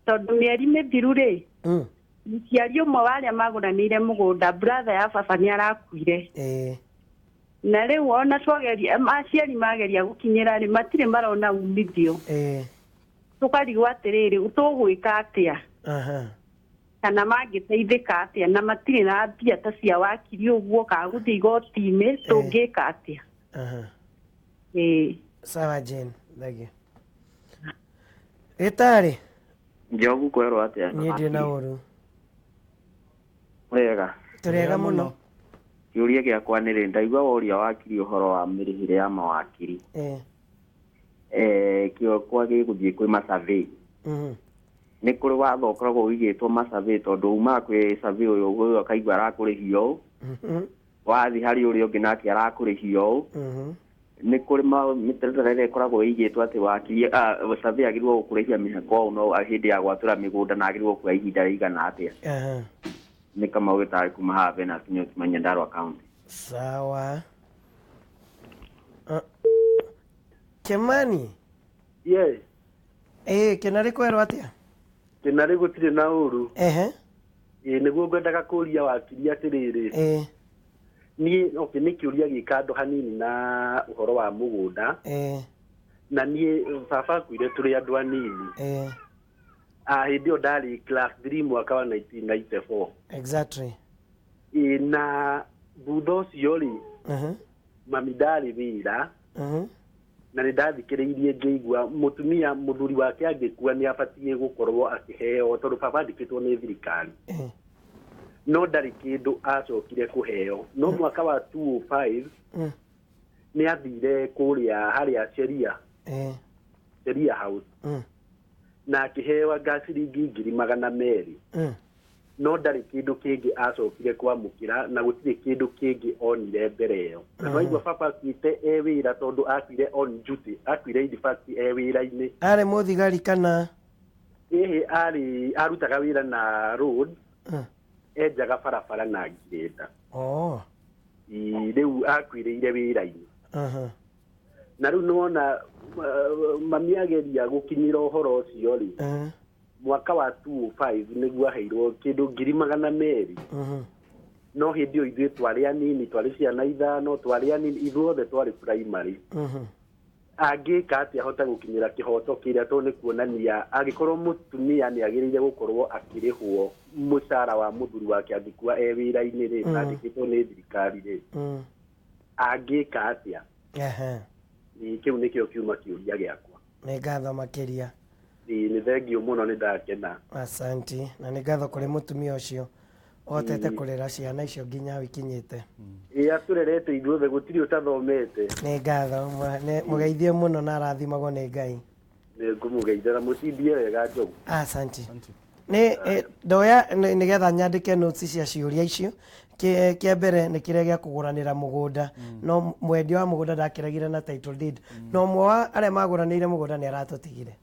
tondũ mĩeri mĩthiru rĩ, mũciari ũmwe wa arĩa magũranĩire mũgũnda, brother ya baba, nĩ arakuire. Na rĩu ona twageria, aciari mageria gũkinyĩra rĩ, matirĩ marona umithio. Tũkarigwo atĩrĩrĩ, tũgwĩka atĩa kana mangĩteithĩka atĩa, na matirĩ na mbia ta cia wakiri ũguo kana gũthiĩ igoti-inĩ, tũngĩka atĩa? Ĩĩ. Sawa Jane, thank you. Gĩtarĩ. Njogu, kwerwo atĩa? Niĩ ndĩ na ũru. Wega. Tũrĩega mũno. Kĩũria gĩakwa nĩ rĩ, ndaigua woria wakiri ũhoro wa mĩrĩhĩre ya mawakiri. Kĩokwa gĩgũthiĩ kwĩ masurvey. Nĩ kũrĩ watho ũkoragwo ũigĩtwo masurvey, tondũ umaga kwĩ survey ũyũ ũyũ akaigua arakũrĩhia ũũ, wathiĩ harĩ ũrĩa ũngĩ nake arakũrĩhia ũũ. Nĩ kũrĩ mĩtaratara ĩrĩa ĩkoragwo ĩigĩtwo atĩ wakiri, survey agĩrĩirwo gũkũrĩhia mĩhaka ũũ no hĩndĩ ya gwatũra mĩgũnda, na agĩrĩirwo kuoya ihinda rĩigana atĩa? Nĩ Kamau gĩtarĩ kuma haha Venus Nyota, Nyandarua County. Sawa. Kimani. Yes. Kĩnarĩ, kwerwo atĩa? Kĩnarĩ gũtirĩ na ũru. Ĩĩ, nĩguo ngwendaga kũria wakiri atĩrĩrĩ. Niĩ, okay, nĩ kĩũria gĩ kando hanini na ũhoro wa mũgũnda. Na niĩ baba akuire tũrĩ andũ anini. Ah, hĩndĩ ĩyo ndarĩ class 3 mwaka wa 1994. Ĩĩ, na thutha ũcio rĩ, mami ndarĩ wĩra, na nĩ ndathikĩrĩirie ngĩigua mũtumia mũthuri wake angĩkua nĩ abatiĩ gũkorwo akĩheo, tondũ baba andĩkĩtwo nĩ thirikari, no ndarĩ kĩndũ acokire kũheo. No mwaka wa 2005 nĩ athire kũrĩa harĩa Sheria Sheria House na akĩheo anga ciringi 200,000. No ndarĩ kĩndũ kĩngĩ acokire kwamũkĩra na gũtirĩ kĩndũ kĩngĩ onire mbere ĩyo. Na twaigua baba akuĩte e wĩra, tondũ akuire on duty, akuire in fact e wĩra-inĩ. Arĩ mũthigari kana? Ĩhĩ, arĩ arutaga wĩra na road, enjaga barabara na ngirĩnda. Ĩ, rĩu akuĩrĩire wĩra-inĩ. Na rĩu nĩwona mami ageria gũkinyĩra ũhoro ũcio rĩ, mwaka wa 2005 nĩguo aheirwo kĩndũ 200,000. No hĩndĩ ĩyo ithuĩ twarĩ anini, twarĩ ciana 5, twarĩ anini, ithuothe twarĩ primary. Angĩka atĩa ahote gũkinyĩra kĩhoto kĩrĩa, tondũ nĩ kuonania angĩkorwo mũtumia nĩ agĩrĩire gũkorwo akĩrĩhwo mũcara wa mũthuri wake angĩkua e wĩra-inĩ rĩ, andĩkĩtwo nĩ thirikari rĩ, angĩka atĩa? Kĩu nĩkĩo kiuma kĩũria gĩakwa. Nĩ ngatho makĩria. Nĩ thengiũ mũno, nĩ ndakena. Asanti, na nĩ ngatho kũrĩ mũtumia ũcio ũhotete kũrera ciana icio nginya hau ikinyĩte. Ĩĩ, atũrerete ithuothe, gũtirĩ ũtathomete. Nĩ ngatho, mũgeithie mũno na arathimagwo nĩ Ngai. Nĩ ngũmũgeithia na mũcindie wega, Njogu. Asanti. Nĩ ndoya nĩgetha nyandĩke notes cia ciũria icio. Kĩa mbere nĩ kĩrĩa gĩa kũgũranĩra mũgũnda, no mwendia wa mũgũnda ndakĩregire na title deed, no ũmwe wa arĩa magũranĩire mũgũnda nĩ aratũtigire.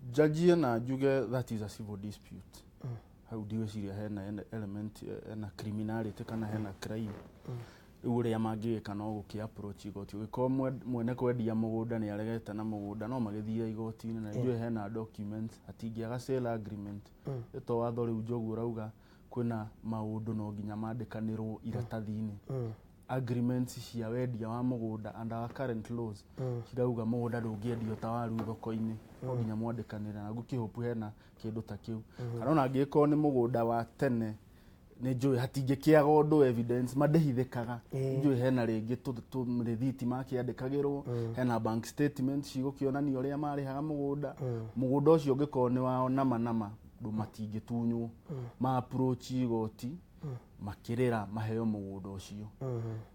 Njanjie na njuge that is a civil dispute. Hau ndigwĩciria hena element hena criminality kana hena crime. Rĩu ũrĩa mangĩgĩka no gũkĩ approach igoti. Ũngĩkorwo mwene kwendia mũgũnda nĩ aregete na mũgũnda, no magĩthiĩ igoti-inĩ, na njũĩ hena documents, hatingĩaga sale agreement. To watho rĩu Njogu ũrauga kwĩna maũndũ no nginya mandĩkanĩrwo iratathi-inĩ. Agreements cia wendia wa mũgũnda under our current laws cirauga mũgũnda ndũngĩendio ta waru thoko-inĩ, no nginya mwandĩkanĩre, na ngũkĩhope hena kĩndũ ta kĩu. Kana ona angĩkorwo nĩ mũgũnda wa tene, nĩ njũĩ hatingĩkĩaga ũndũ, evidence mandĩhithĩkaga. Njũĩ hena rĩngĩ tũrĩthiti makĩandĩkagĩrwo, hena bank statement cigũkĩonania ũrĩa marĩhaga mũgũnda. Mũgũnda ũcio ũngĩkorwo nĩ wao nama nama, ndũ matingĩtunywo. Ma approach igoti makĩrĩra maheo mũgũnda ũcio.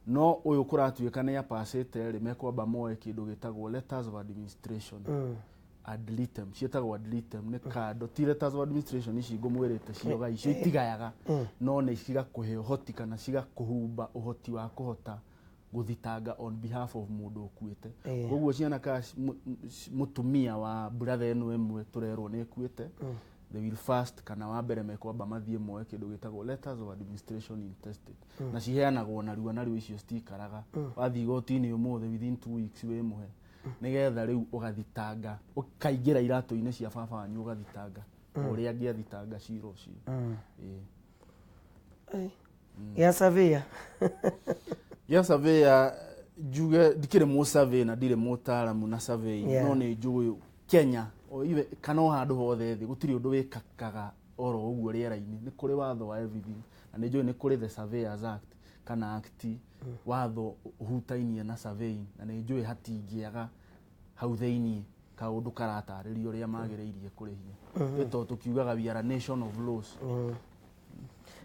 No ũyũ kũratuĩka nĩ apacĩte rĩ, mekwamba moe kĩndũ gĩtagwo letters of administration ad litem, ciĩtagwo ad litem, nĩ kando, ti letters of administration ici ngũmwĩrĩte cioga icio itigayaga, no nĩ cigakũhe ũhoti kana cigakũhumba ũhoti wa kũhota gũthitanga on behalf of mũndũ ũkuĩte. Koguo ciana ka mũtumia wa brother ĩno ĩmwe tũrerwo nĩ ĩkuĩte, they will first, kana wa mbere mekwamba mathiĩ moe kĩndũ gĩtagwo letters of administration intestate, na ciheanagwo narua narua, icio citikaraga. Wathiĩ igoti-inĩ ũmũthĩ, within 2 weeks wĩ mũhe, nĩgetha rĩu ũgathitanga, ũkaingĩra iratũ-inĩ cia baba wanyu, ũgathitanga ũrĩa angĩathitanga cira ũcio. Ĩĩ. Gĩa surveyor. Gĩa surveyor, njuge ndikĩrĩ mũ survey na ndirĩ mũtaaramu na survey, no nĩ njũĩ Kenya o even kana o handũ hothe thĩ gũtirĩ ũndũ wĩkakaga oro ũguo rĩera-inĩ, nĩ kũrĩ watho wa everything, na nĩ njũĩ nĩ kũrĩ the Surveyors Act kana act, watho ũhutainie na surveying, na nĩ njũĩ hatingĩaga hau thĩiniĩ kaũndũ karatarĩria ũrĩa magĩrĩirie kũrĩhia. Nĩ tondũ tũkiugaga we are a nation of laws.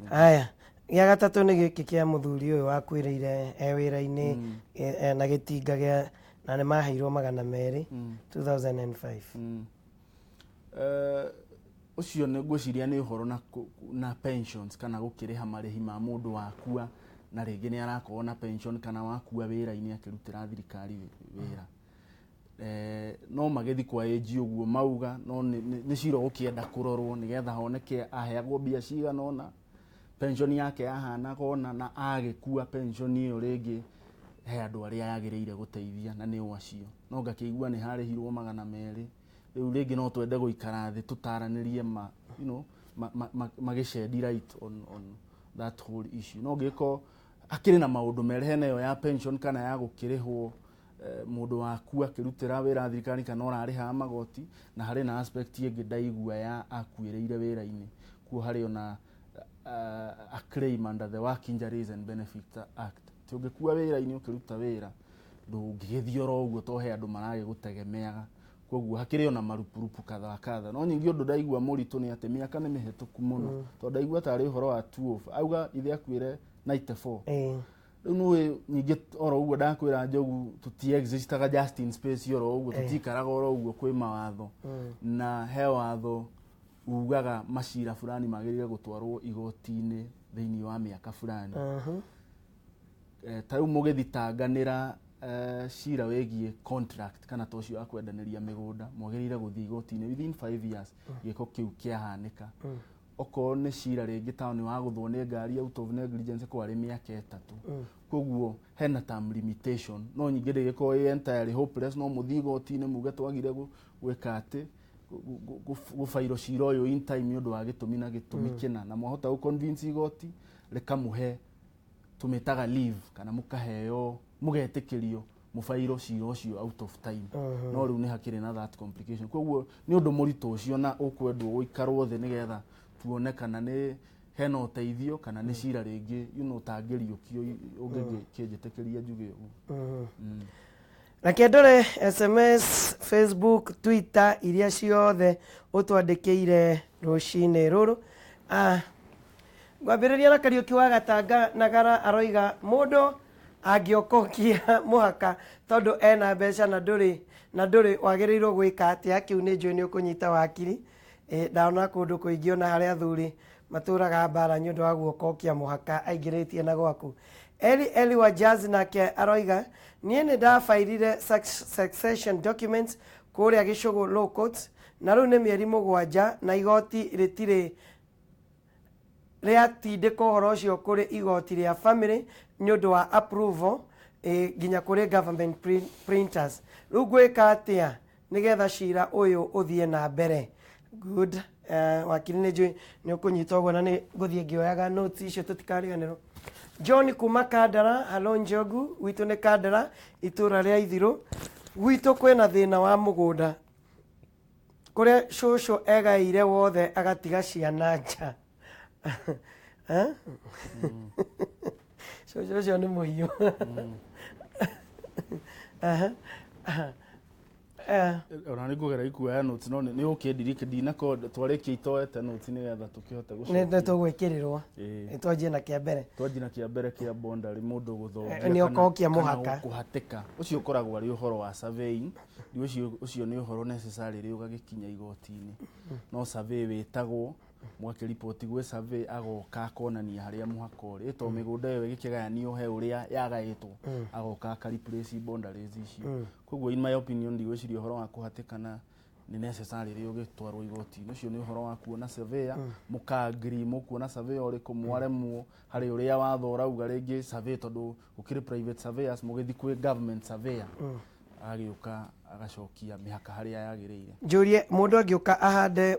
Haya, gĩa gatatũ nĩ gĩkĩ kĩa mũthuri ũyũ wakuĩrĩire e wĩra-inĩ, na gĩtinga gĩa na nĩ maheirwo 200 2005. Ũcio nĩ ngwĩciria nĩ ũhoro na pensions kana gũkĩrĩha marĩhi ma mũndũ wakua, na rĩngĩ nĩ arakorwo na pension kana wakua wĩra-inĩ akĩrutĩra thirikari wĩra. No magĩthi kwa AG ũguo mauga, no nĩ cira ũgũkĩenda kũrorwo nĩgetha honeke aheagwo mbia cigana ũna, pension yake yahanaga ũna, na agĩkua pension ĩyo rĩngĩ he andũ arĩa yagĩrĩire gũteithia na nĩo acio. No ngakĩigua nĩ harĩhirwo 200. Rĩu rĩngĩ no twende gũikara thĩ tũtaranĩrie ma, you know, ma, ma, ma, magĩshed light on that whole issue. No ngĩkorwo akĩrĩ na maũndũ merĩ, hena ĩyo ya pension kana ya gũkĩrĩhwo mũndũ waku akĩrutĩra wĩra thirikari kana ũrarĩhaga magoti, na harĩ na aspect ĩngĩ ndaigua ya akuĩrĩire wĩra-inĩ kuo, harĩ ona a claim under the Work Injuries and Benefits Act. Ti ũngĩkua wĩra-inĩ ũkĩruta wĩra, ndũngĩgĩthiĩ oro ũguo to he andũ maragĩgũtegemeaga. Koguo hakĩrĩ ona marupurupu kadha wa kadha. No nyingĩ ũndũ ndaigua mũritũ nĩ atĩ mĩaka nĩ mĩhetũku mũno, tondũ ndaigua tarĩ ũhoro wa 12 auga ithe akuĩre 94. Rĩu nĩũĩ nyingĩ oro ũguo ndakwĩra Njogu, tũti existaga just in space oro ũguo, tũtikaraga oro ũguo, kwĩ mawatho, na he watho ugaga macira fulani magĩrĩire gũtwarwo igoti-inĩ thĩinĩ wa mĩaka fulani. Ta rĩu mũgĩthitanganĩra cira wĩgiĩ contract kana ta ũcio wa kwendanĩria mĩgũnda, mwagĩrĩire gũthiĩ igoti-inĩ within 5 years gĩko kĩu kĩahanĩka. Okorwo nĩ cira rĩngĩ ta nĩ wagũthwo nĩ ngari out of negligence, kwarĩ mĩaka 3. Koguo hena term limitation, no nyingĩ ndĩgĩkorwo ĩ entirely hopeless. No mũthiĩ igoti-inĩ muge twagire gwĩka atĩ gũbairwo cira ũyũ in time nĩ ũndũ wa gĩtũmi na gĩtũmi kĩna, na mwahota gũ convince igoti rĩkamũhe tũmĩtaga leave, kana mũkaheo mũgetĩkĩrio mũbairwo cira ũcio out of time. No rĩu nĩ hakĩrĩ na that complication, koguo nĩ ũndũ mũritũ ũcio na ũkwendwo gũikarwo thĩ nĩgetha tuone kana nĩ hena ũteithio kana nĩ cira rĩngĩ ũtangĩriũkio, ũngĩkĩnjĩtĩkĩria njuge ũguo. Reke ndore SMS, Facebook, Twitter iria ciothe ũtwandĩkĩire rũcinĩ rũrũ. Ngwambĩrĩria na Kariũki wa Gatanga Nagara, aroiga mũndũ angĩokokia mũhaka tondũ ena mbeca na ndũrĩ wagĩrĩirwo gwĩka atĩa? Kĩu nĩ njũĩ nĩ ũkũnyita wakiri. Ndona kũndũ kũingĩ ona harĩa athuri matũraga mbara nĩ ũndũ wa guokokia mũhaka aingĩrĩtie na gwaku. Eli Eli wa Jazz nake aroiga niĩ nĩ ndabairire succession documents kũrĩa Gĩcũgũ Law Courts, na rĩu nĩ mĩeri 7 na igoti rĩtirĩ rĩatindĩka ũhoro ũcio kũrĩ igoti rĩa family nĩ ũndũ wa approval, nginya kũrĩ government printers. Rĩu ngwĩka atĩa nĩgetha cira ũyũ ũthiĩ na mbere? Good. Wakiri, nĩ njũĩ nĩ ũkũnyita ũguo na nĩ ngũthiĩ ngĩoyaga notes icio tũtikariganĩrwo. John kuma Kandara, halo Njogu, gwitũ nĩ Kandara, itũra rĩa Ithirũ. Gwitũ kwĩna thĩna wa mũgũnda kũrĩa cũcũ egaĩire wothe agatiga ciana nja. Eh? Cũcũ ũcio nĩ mũhiũ. Aha. Aha. Ona nĩ ngũgera ikuoya notes, no nĩ ũkĩndirike ndinakorwo twarĩkia itoete notes nĩgetha tũkĩhote nĩ gũcokia. Nĩ tũgwĩkĩrĩrwo. Ĩĩ. Nĩ twanjie na kĩa mbere. Twanji na kĩa mbere kĩa boundary, mũndũ gũthongia Nĩ okokia kana mũhaka. kũhatĩka, ũcio ũkoragwo arĩ ũhoro wa surveying. Ũcio nĩ ũhoro necessary ũgagĩkinya igoti-inĩ, no survey wĩtagwo, mwakĩriboti gwĩ survey, agoka akonania harĩa mũhaka ũrĩ, ĩto mĩgũnda ĩyo ĩgĩkĩgayanio he ũrĩa yagaĩtwo, agoka aka replace boundaries icio. Koguo in my opinion, ndigwĩciria ũhoro wa kũhatĩkana nĩ necessary rĩ ũgĩtwarwo igoti-inĩ. Ũcio nĩ ũhoro wa kuona surveyor, mũka agree mũkuona surveyor ũrĩkũ, mwaremwo harĩ ũrĩa watho ũrauga, rĩngĩ survey tondũ gũkĩrĩ private surveyors, mũgĩthiĩ kwĩ government surveyor, agagĩũka agacokia mĩhaka harĩa yagĩrĩire. Njũrie, mũndũ angĩũka ahande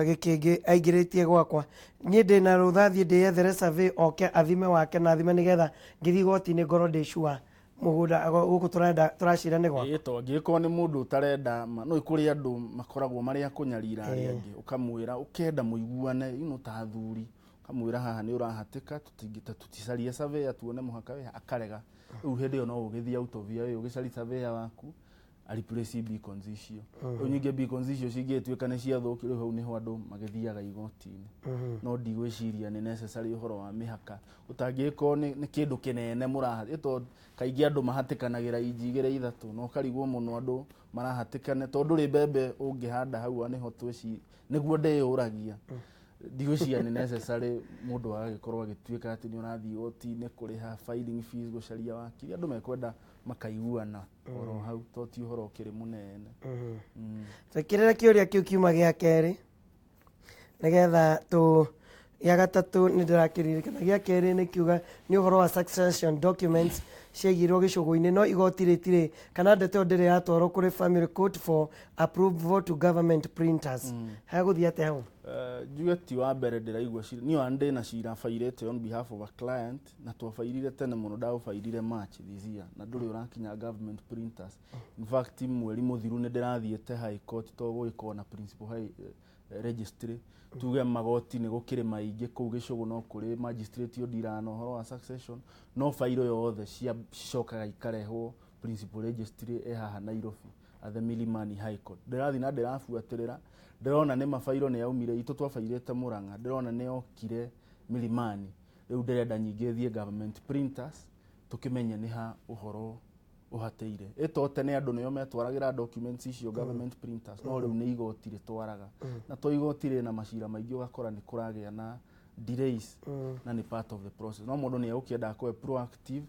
gĩkĩngĩ aingĩrĩtie gwakwa, niĩ ndĩna rũtha thiĩ ndĩyethere survey oke athime wake na athime, nĩgetha ngĩthiĩ igoti-inĩ ngorwo ndĩ sure mũgũnda gũkũ tũrenda tũracira nĩ gwakwa? Ĩĩ, to angĩgĩkorwo nĩ mũndũ ũtarenda no kũrĩ andũ makoragwo marĩ a kũnyarira arĩa angĩ, ũkamwĩra ũkenda mũiguane ta athuri, ũkamwĩra haha nĩ ũrahatĩka, tũticarie surveyor tuone mũhaka wĩ ha, akarega. Rĩu hĩndĩ ĩyo no ũgĩthiĩ out of your way ũgĩcarie surveyor waku a replace beacons icio. Rĩu ningĩ beacons icio cingĩtuĩka nĩ ciathũkio, rĩu hau nĩho andũ magĩthiaga igoti-inĩ. No ndigwĩciria nĩ necessary ũhoro wa mĩhaka ũtangĩgĩkorwo nĩ kĩndũ kĩnene mũraha ĩto. Kaingĩ andũ mahatĩkanagĩra inji 2 3, na ũkarigwo mũno andũ marahatĩkane tondũ ndũrĩ mbembe ũngĩhanda hau nĩho twĩci nĩguo ndĩyũragia. Ndigwĩciria nĩ necessary mũndũ agagĩkorwo agĩtuĩka atĩ nĩ ũrathiĩ igoti-inĩ kũrĩha filing fees, gũcaria wakiri. Andũ mekwenda makaiguana oro hau, to ti ũhoro ũkĩrĩ mũnene. Twĩkĩrĩre kĩũria kĩu kiuma gĩa kerĩ nĩgetha tũ gĩa gatatũ nĩ ndĩrakĩririkana. Gĩa kerĩ nĩ kiuga nĩ ũhoro wa succession documents ciaigirwo gĩcũgũ-inĩ, no igoti rĩtirĩ kana ndeto ĩyo ndĩrĩ yatwarwo kũrĩ family court for approval to government printers. Hagũthiĩ atĩa hau? Njuge ti wa mbere ndĩraigua cira niĩ ona ndĩna cira bairĩte on behalf of a client, na twabairire tene mũno, ndaũbairire March this year na ndũrĩ ũrakinya government printers. In fact, mweri mũthiru nĩ ndĩrathiĩte high court to gũgĩkorwo na principal high registry. Tuge magoti nĩ gũkĩrĩ maingĩ kũu gĩcũgũ, no kũrĩ magistrate ũndiraga na ũhoro wa succession, no bairo yothe cicokaga ikarehwo principal registry ĩ haha Nairobi at the Milimani High Court. Ndĩrathiĩ na ndĩrabuatĩrĩra, ndĩrona nĩ mabairo nĩ yaumire itũ twabairĩte Murang'a, ndĩrona nĩ yokire Milimani. Rĩu ndĩrenda nyingĩ thiĩ government printers tũkĩmenye nĩ ha ũhoro ũhatĩire. Ĩto tene andũ nĩo metwaragĩra documents icio government printers, no rĩu nĩ igoti rĩtwaraga, na to igoti rĩna macira maingĩ, ũgakora nĩ kũragĩa na delays, na nĩ part of the process. No mũndũ nĩ egũkĩenda akorwo proactive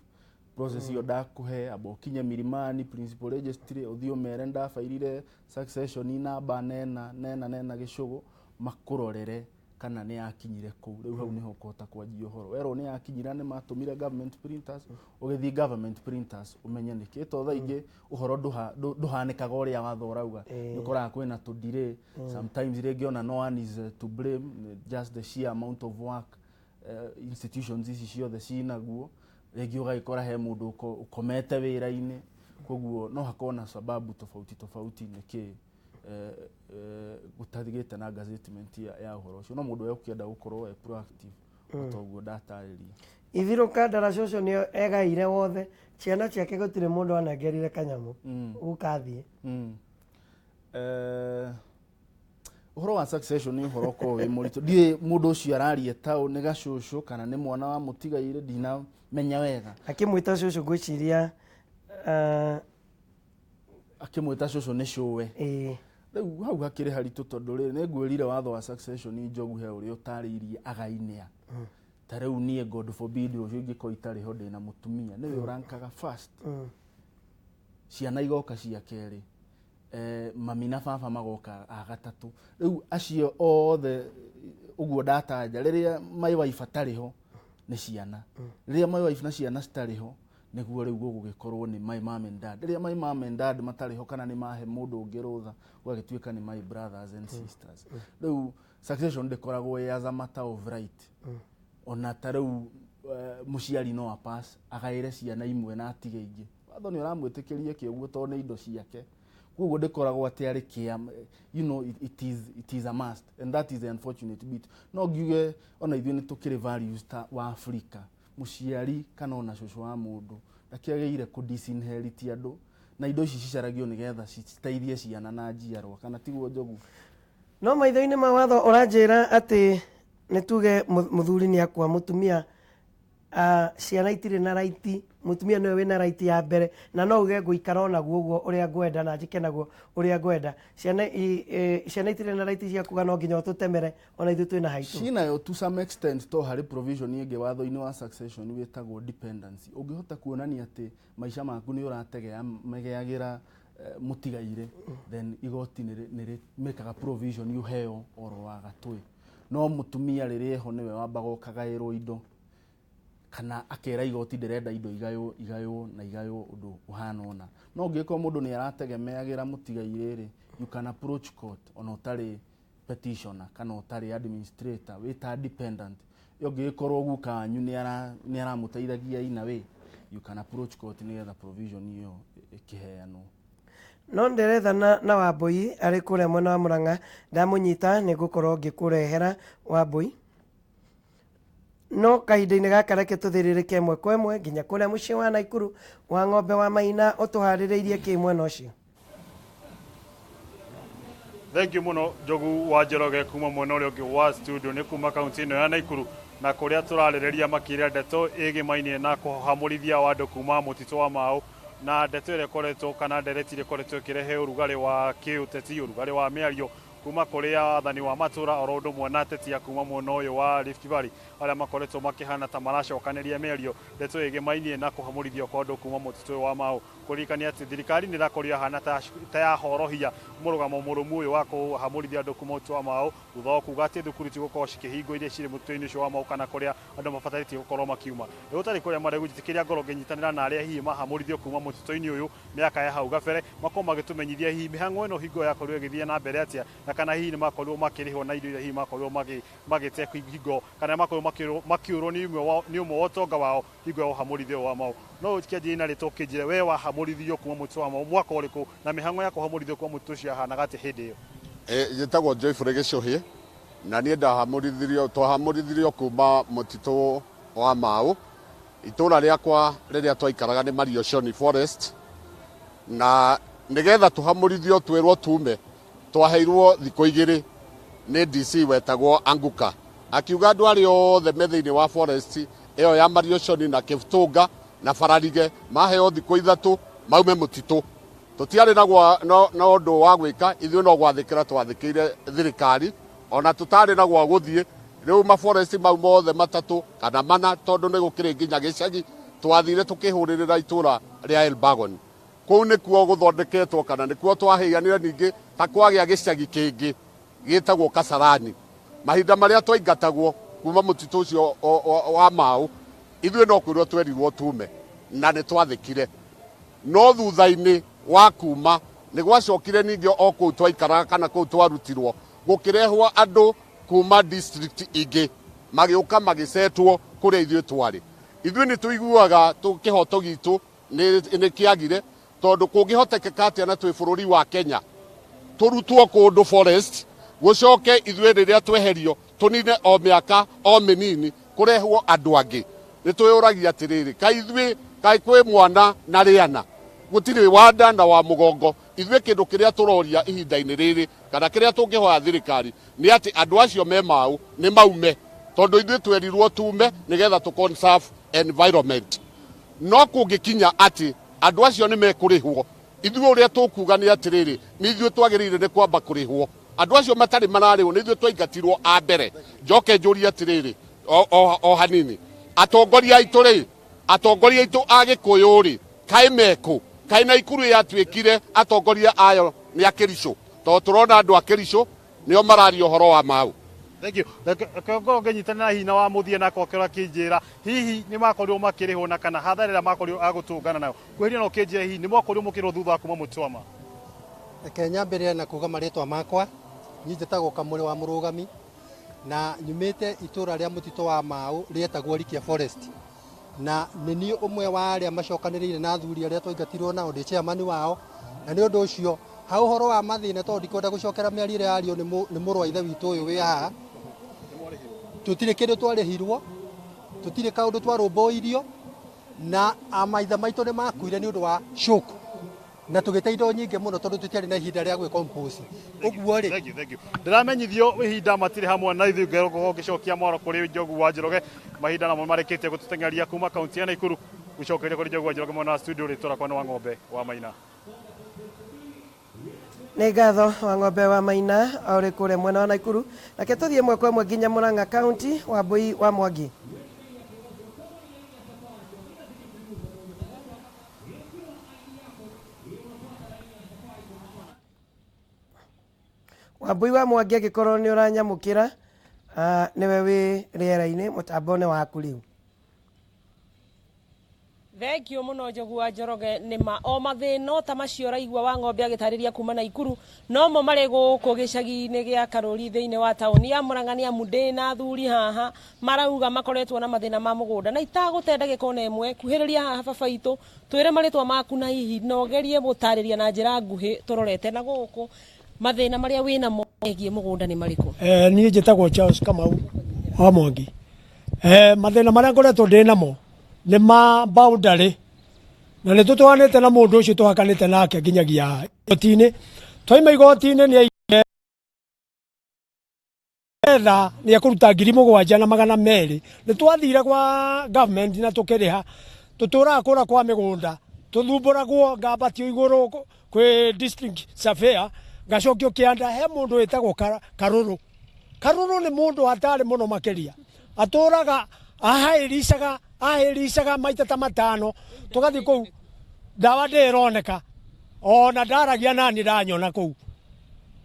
process ĩyo, ndakũhe amba ũkinye Milimani principal registry, ũthiĩ ũmere ndabairire succession namba nena nena nena gĩcũgũ. Makũrorere kana nĩ yakinyire kũu. Rĩu hau nĩho ũkũhota kwanjia ũhoro. Werwo nĩ yakinyire, nĩ matũmire government printers, ũgĩthiĩ government printers ũmenye nĩkĩ. To thaa ingĩ ũhoro ndũhanĩkaga ũrĩa watho ũrauga. Nĩ ũkoraga kwĩna tũ delay sometimes, rĩngĩ ona no one is to blame, just the sheer amount of work institutions ici ciothe cinaguo. Rĩngĩ ũgagĩkora he mũndũ ũkomete wĩra-inĩ, koguo no hakorwo na sababu tofauti tofauti nĩkĩ gũtathigĩte na gazettement ya ũhoro ũcio. No mũndũ ũkĩenda gũkorwo e proactive o ta ũguo ndatarĩria. Ithirũka ndara cũcũ nĩ egaire wothe, ciana ciake gũtirĩ mũndũ anengerire kanyamũ. Gũkathiĩ. Ũhoro wa succession nĩ ũhoro ũkoragwo wĩ mũritũ. Ndiũĩ mũndũ ũcio araria taũ nĩ gacũcũ kana nĩ mwana wa mũtigairĩ, ndinamenya wega. Akĩmwĩta cũcũ ngwĩciria Akĩmwĩta cũcũ nĩ cũwe. Rĩu hau hakĩrĩ haritũ, tondũ rĩrĩ nĩ ngwĩrire watho wa succession njogu he ũrĩa ũtarĩirie againĩa. Ta rĩu niĩ, God forbid, rũciũ ingĩkorwo itarĩ ho ndĩna mũtumia, nĩwe ũrankaga first. Ciana igoka cia kerĩ, mami na baba magoka a gatatũ. Rĩu acio othe ũguo ndatanja, rĩrĩa my wife atarĩ ho nĩ ciana, rĩrĩa my wife na ciana citarĩ ho nĩguo rĩu gũgũgĩkorwo nĩ my mom and dad. Rĩrĩa my mom and dad matarĩ ho kana nĩ mahe mũndũ ũngĩ rũtha, gũgagĩtuĩka nĩ my brothers and sisters. Rĩu succession ndĩkoragwo ĩ as a matter of right. Ona ta rĩu mũciari no apass agaĩre ciana imwe na atige ingĩ, watho nĩ ũramwĩtĩkĩria eke ũguo tondũ nĩ indo ciake. Koguo ndĩkoragwo atĩ arĩ kĩa it is a must, and that is the unfortunate bit. No ngiuge ona ithuĩ nĩ tũkĩrĩ values ta wa Afrika, mũciari kana ona cũcũ wa mũndũ ndakĩagĩrĩire kũ disinherit andũ, na indo ici cicaragio nĩgetha citeithie ciana na njiarwa, kana tiguo, Njogu? No maitho-inĩ ma watho ũranjĩra atĩ nĩ tuge mũthuri nĩ akua, mũtumia, ciana itirĩ na right, mũtumia nĩwe wĩna right ya mbere, na no uge ngũikara onaguo ũguo ũrĩa ngwenda na njĩke naguo ũrĩa ngwenda. Ciana itirĩ na right cia kuga no nginya ũtũtemere ona ithuĩ twĩna haitũ? Cinayo to some extent, to harĩ provision ĩngĩ watho-inĩ wa succession wĩtagwo dependency. Ũngĩhota kuonania atĩ maica maku nĩ ũrategemeagĩra mũtigairĩ, then igoti nĩ rĩmĩkaga provision ũheo oro wa gatũĩ. No mũtumia rĩrĩa eho nĩwe wambaga ũkagaĩrwo indo, kana akera igoti ndĩrenda indo igaywo, igaywo na igaywo ũndũ ũhana ũna. No ũngĩkorwo mũndũ nĩ arategemeagĩra mũtigairĩ rĩ, you can approach court ona ũtarĩ petitioner kana ũtarĩ administrator, wĩta dependent. Ĩyo ũngĩgĩkorwo guka wanyu nĩ aramũteithagia in a way, you can approach court nĩgetha provision ĩyo ĩkĩheanwo. No ndĩrethana na Wambui arĩ kũrĩa mwena wa Mũrang'a. Ndamũnyita nĩ ngũkorwo ngĩkũrehera Wambui, no kahinda-inĩ gaka reke tũthĩrĩrĩke ĩmwe kwa ĩmwe nginya kũrĩa mũciĩ wa Naikuru wa ng'ombe wa Maina. Ũtũharĩrĩirie kĩ mwena ũcio? Thank you muno, Njogu wa Njoroge. Kuma mwena ũrĩa ũngĩ wa studio nĩ kuma kaunti ĩno ya Naikuru, na kũrĩa tũrarĩrĩria makĩria ndeto ĩgĩmainie na kũhamũrithia wa andũ kuma mũtitũ wa Mau, na ndeto ĩrĩa ĩkoretwo kana ndereti ĩrĩa ĩkoretwo ĩkĩrehe ũrugarĩ wa kĩũteti, ũrugarĩ wa mĩario kuma kũrĩ athani wa matũra oro ũndũ ũmwe na ateti a kuma mwena ũyũ wa Rift Valley, arĩa makoretwo makĩhana ta maracokanĩria mĩario ndeto ĩgĩmainie na kũhamũrithio kwa andũ kuma mũtitũ ũyũ wa Mau. Kũririkania atĩ thirikari nĩ ĩrakorirwo yahana ta yahorohia mũrũgamo mũrũmu ũyũ wa kũhamũrithia andũ kuma mũtitũ wa Mau, thutha wa kuga atĩ thukuru itigũkorwo cikĩhingwo iria cirĩ mũtitũ-inĩ ũcio wa Mau kana kũrĩa andũ mabatarĩtie gũkorwo makiuma. Nĩ gũtarĩ kũrĩa marĩ njĩtĩkĩria ngorwo ngĩnyitanĩra na arĩa hihi mahamũrithio kuma mũtitũ-inĩ ũyũ mĩaka ya hau gabere, makorwo magĩtũmenyithia hihi mĩhang'o ĩno hingo yakorirwo ĩgĩthiĩ na mbere atĩa, na kana hihi nĩ makorirwo makĩrĩhwo na indo iria hihi makorirwo magĩte hingo kana makorirwo makĩũrwo nĩ ũmwe wa ũtonga wao hingo ya ũhamũrithio wa Mau. No kĩanjĩrĩria na rĩtwa, ũkĩnjĩre we wahamũrithirio kuma mũtitũ wa Mau mwaka ũrĩkũ, na mĩhang'o ya kũhamũrithio kuma mũtitũ ũcio yahanaga atĩa hĩndĩ ĩyo? Njĩtagwo Joyfrey Gĩcũhĩ, na niĩ ndahamũrithirio, twahamũrithirio kuma mũtitũ wa Mau. Itũra rĩakwa rĩrĩa twaikaraga nĩ Marioshoni Forest, na nĩgetha tũhamũrithio twĩrwo tume, twaheirwo thikũ 2 nĩ DC wetagwo Anguka, akiuga andũ arĩa othe me thĩinĩ wa forest ĩyo ya Marioshoni na Kĩbũtũnga na Bararige maheo thikũ 3 maume mũtitũ. Tũtiarĩ na ũndũ wa gwĩka, ithuĩ no gwathĩkĩra twathĩkĩire thirikari, ona tũtarĩ na gwa gũthiĩ. Rĩu maforest mau mothe matatũ kana mana, tondũ nĩ gũkĩrĩ nginya gĩcagi, twathire tũkĩhũrĩrĩra itũra rĩa Elbagon. Kũu nĩkuo gũthondeketwo kana nĩkuo twaheanire, ningĩ ta kwagĩa gĩcagi kĩngĩ. Gĩtagwo Kasarani. Mahinda marĩa twaingatagwo kuma mũtitũ ũcio wa Mau, ithuĩ no kwĩrwo twerirwo tume na nĩ twathĩkire. No thutha-inĩ wa kuma nĩ gwacokire ningĩ o kũu twaikaraga kana kũu twarutirwo, gũkĩrehwo andũ kuma district ingĩ magĩũka magĩcetwo kũrĩa ithuĩ twarĩ. Ithuĩ nĩ tũiguaga kĩhoto gitũ nĩ kĩagire, tondũ kũngĩhotekeka atĩa na twĩ bũrũri wa Kenya tũrutwo kũndũ forest, gũcoke ithuĩ rĩrĩa tweherio tũnine o mĩaka o mĩnini kũrehwo andũ angĩ. Nĩ twĩyũragia atĩrĩrĩ, kaĩ ithuĩ kaĩ kwĩ mwana na rĩana, gũtirĩ wa nda na wa mũgongo. Ithuĩ kĩndũ kĩrĩa tũroria ihinda-inĩ rĩrĩ kana kĩrĩa tũngĩhoya thirikari nĩ atĩ andũ acio me Mau nĩ maume, tondũ ithuĩ twerirwo tume nĩgetha tũ conserve environment. No kũngĩkinya atĩ andũ acio nĩ mekũrĩhwo, ithuĩ ũrĩa tũkuga nĩ atĩrĩrĩ, nĩ ithuĩ twagĩrĩire nĩ kwamba kũrĩhwo. Andũ acio matarĩ mararĩhwo nĩ ithuĩ twaingatirwo a mbere. Njoke njũrie atĩrĩrĩ o hanini, atongoria aitũ rĩ, atongoria aitũ a Gĩkũyũ rĩ, kaĩ mekũ? Kaĩ Naikuru yatuĩkire atongoria ayo nĩ a Kĩricũ? Tondũ tũrona andũ a Kĩricũ nĩo mararia ũhoro wa Mau. Thank you. Reke ngorwo ngĩnyitanĩra hihi na wa mũthia na kwakĩra kĩnjĩra hihi nĩ makorirwo makĩrĩhwo na kana hathara ĩrĩa makorirwo a gũtũngana nayo. Kwĩhĩria no kĩnjĩra hihi nĩ mwakorirwo mũkĩrĩhwo thutha wa kuma mũtitũ wa Mau? Reke nyambĩrĩre na kuga marĩtwa makwa. Niĩ njĩtagwo Kamũrĩ wa Mũrũgami na nyumĩte itũra rĩa mũtitũ wa Mau rĩetagwo Rikia Forest. Na nĩ niĩ ũmwe wa arĩa macokanĩrĩire na athuri arĩa twaingatirwo nao, ndĩ chairman wao. Na nĩ ũndũ ũcio ha ũhoro wa mathĩna, tondũ ndikwenda gũcokera mĩario ĩrĩa yario nĩ mũrũ wa ithe witũ ũyũ wĩ haha, tũtirĩ kĩndũ twarĩhirwo, tũtirĩ kaũndũ twarũmbũirio, na amaitha maitũ nĩ makuire nĩ ũndũ wa shock, na tũgĩte indo nyingĩ mũno tondũ tũtiarĩ na ihinda rĩa gwĩcompose. Ũguo rĩ, Thank you, thank you. Ndĩramenyithio ihinda matirĩ hamwe na ithuĩ, ngorwo ngĩcokia mwaro kũrĩ Njogu wa Njoroge. Mahinda namo marĩkĩtie gũtũteng'eria kuma kaunti ya Naikuru, gũcokeria kũrĩ Njogu wa Njoroge mwena wa studio. Rĩtwa rĩakwa nĩ wa Ng'ombe wa Maina. Nĩ ngatho wa Ng'ombe wa Maina ũrĩ kũrĩa mwena wa Naikuru. Reke tũthiĩ ĩmwe kwa ĩmwe nginya Murang'a County, Wambui wa Mwangi. Wambui wa Mwangi, angĩkorwo nĩ ũranyamũkĩra, nĩwe wĩ rĩera-inĩ, mũtambo nĩ waku rĩu. Thank you mũno, Njogu wa Njoroge. Nĩma o mathĩna ta macio ũraigua wa Ng'ombe agĩtarĩria kuma Naikuru nomo marĩ gũkũ gĩcagi-inĩ gĩa Karũri thĩinĩ wa taũni ya Murang'a. Nĩ amu ndĩna athuri haha marauga makoretwo na mathĩna ma mũgũnda, na itagũte ndagĩka ona ĩmwe, kuhĩrĩria haha baba itũ, twĩre marĩtwa maku na hihi no ũgerie gũtarĩria na njĩra nguhĩ tũrorete na gũkũ mathĩna marĩa wĩnamo megiĩ mũgũnda nĩ marĩkũ? Niĩ njĩtagwo Charles Kamau wa Mwangi. Mathĩna marĩa ngoretwo ndĩ namo nĩ ma boundary, na nĩ tũtwaranĩte na mũndũ ũcio tũhakanĩte nake nginyagia igoti-inĩ. Twaima igoti-inĩ nĩ aigire etha nĩ ekũruta 7,200. Nĩ twathire kwa government na tũkĩrĩha. Tũtũraga kũrĩa kwa mĩgũnda, tũthumbũragwo, ngambatio igũrũ kwĩ district surveyor, ngacokio kĩanda. He mũndũ wĩtagwo Karũrũ. Karũrũ nĩ mũndũ hatarĩ mũno makĩria, atũraga ahĩricaga ahĩricaga maita ta matano. Tũgathiĩ kũu, ndawa ndĩroneka, ona ndaragia nani ndanyona kũu,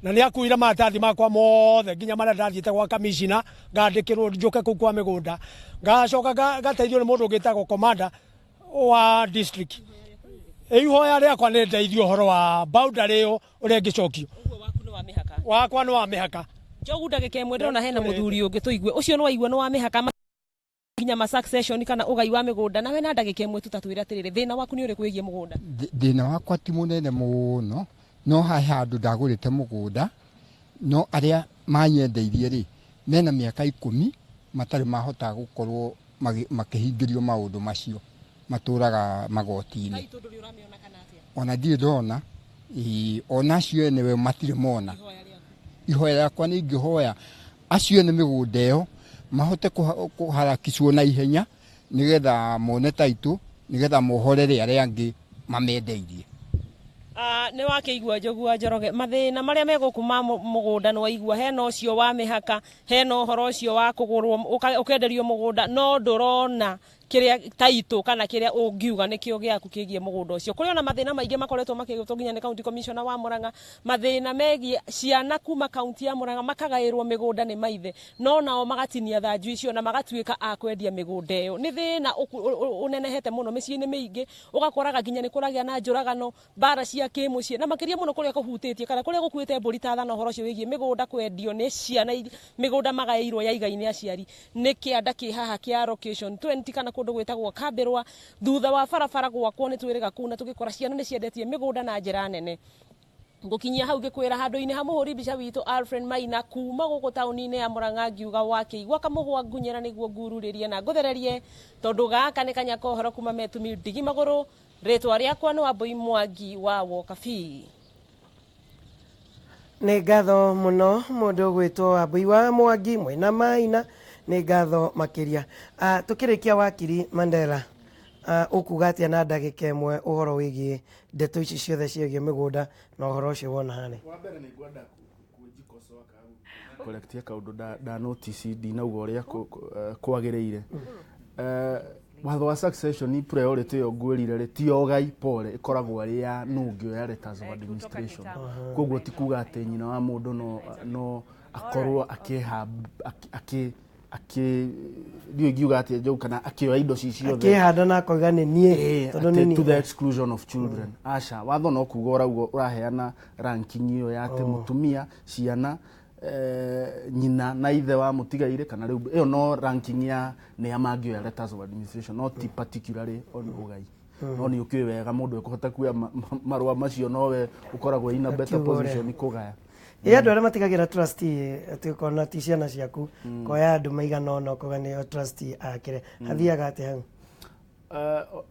na nĩ akuire maratathi makwa mothe nginya marĩa ndathiĩte gwa kamishina ngandĩkĩrwo njũke kũu kwa mĩgũnda. Ngacoka ngateithio nĩ mũndũ ũngĩ commander wa district. Ihoya rĩakwa nĩ ndeithio ũhoro wa boundary ĩyo ũrĩa ĩngĩcokio. Ũguo waku nĩ wa mĩhaka? Wakwa nĩ wa mĩhaka. Njogu, ndagĩka ĩmwe, ndĩrona hena mũthuri ũngĩ tũigue. Ũcio nĩ waigua nĩ wa mĩhaka nginya ma succession kana ũgai wa mĩgũnda. Nawe na ndagĩka ĩmwe tũtatwĩre atĩrĩrĩ, thĩna waku nĩ ũrĩkũ wĩgiĩ mũgũnda? Thĩna wakwa ti mũnene mũno, no hahe handũ ndagũrĩte mũgũnda, no arĩa manyendeirie rĩ mena mĩaka 10 matarĩ mahota gũkorwo makĩhingĩrio maũndũ macio, matũraga magoti-inĩ. Taitũ ndũrĩ ũramĩona kana atĩa? Ona ndirĩ ndona. Ĩĩ, ona acio ene matirĩ mona. Ihoya rĩakwa nĩ ingĩhoya acio ene mĩgũnda ĩyo mahote kũharakicwo na ihenya nĩgetha mone taitũ, nĩgetha mohorere arĩa angĩ mamendeirie. Nĩ wakĩigua Njogu wa Njoroge mathĩna marĩa me gũkũ ma mũgũnda. Nĩ waigua hena ũcio wa mĩhaka, hena ũhoro ũcio wa kũgũrwo ũkenderio mũgũnda no ndũrona. Kĩrĩa taitũ kana kĩrĩa ũngiuga nĩkĩo gĩaku kĩgiĩ mũgũnda ũcio. Kũrĩ ona mathĩna maingĩ makoretwo makĩgwetwo nginya nĩ county commissioner wa Murang'a, mathĩna megiĩ ciana kuma kaunti ya Murang'a makagaĩrwo mĩgũnda nĩ maithe, no nao magatinia thanju icio na magatuĩka a kwendia mĩgũnda ĩyo. Nĩ thĩna ũnenehete mũno mĩciĩ-inĩ mĩingĩ, ũgakoraga nginya nĩ kũragĩa na njũragano, mbara cia kĩmũciĩ, na makĩria mũno kũrĩa kũhutĩtie kana kũrĩa gũkuĩte mbũri ta thana ũhoro ũcio wĩgiĩ mĩgũnda kwendio nĩ ciana, mĩgũnda magaĩirwo ya igai nĩ aciari. Nĩ kĩanda kĩ haha kĩa location 20 kana kũndũ gwĩtagwo Kambĩrwa, thutha wa barabara gwakwo nĩ twĩrĩga kũu na tũgĩkora ciana nĩ ciendetie mĩgũnda na njĩra nene. Ngũkinyia hau ngĩkwĩra handũ-inĩ ha mũhũri mbica witũ Alfred Maina kuma gũkũ taũni-inĩ ya Murang'a ngiuga wakĩigua kamũhwa ngunyĩra nĩguo ngururĩrie na ngũthererie tondũ gaka nĩ kanya ka ũhoro kuma Metumi ndigi magũrũ. Rĩtwa rĩakwa nĩ Wambui Mwangi wa Wokabi. Nĩ ngatho mũno mũndũ ũgwĩtwo Wambui wa Mwangi mwĩna Maina, nĩ ngatho makĩria. Tũkĩrĩkia wakiri Mandela, ũkuga atĩa na ndagĩka ĩmwe ũhoro wĩgiĩ ndeto ici ciothe ciĩgiĩ mĩgũnda na ũhoro ũcio wona harĩa? Wa mbere nĩ ngwenda kwĩjikocoa kana correctia kaũndũ nda notice ndinauga ũrĩa kwagĩrĩire. Watho wa succession priority ĩyo ngwĩrire rĩ, ti ũgai pole, ĩkoragwo ĩrĩ ya nũ ũngĩoya letters of administration. Koguo ti kuga atĩ nyina wa mũndũ no akorwo akĩ ndiũĩ ingiuga atĩa Joe, kana akĩoya indo ci ciothe. Akĩhanda na akoiga nĩ niĩ, tondũ nĩ niĩ. To the exclusion of children. Aca, watho no kuga ũrauga ũraheana ranking ĩyo ya atĩ mũtumia, ciana, nyina na ithe wa mũtigaire, kana rĩu ĩyo no ranking ya nĩa mangĩoya letters of administration, not particularly on ũgai. No nĩ ũkĩũĩ wega mũndũ ekũhota kuoya marũa macio nowe ũkoragwo in a better Akiuga ũrĩa. position kũgaya. Ĩ andũ arĩa matigagĩra trustee atĩ ũkona ti ciana ciaku, koya andũ maigana ũna ũkauga nĩo trustee akĩre, hathiaga atĩa hau?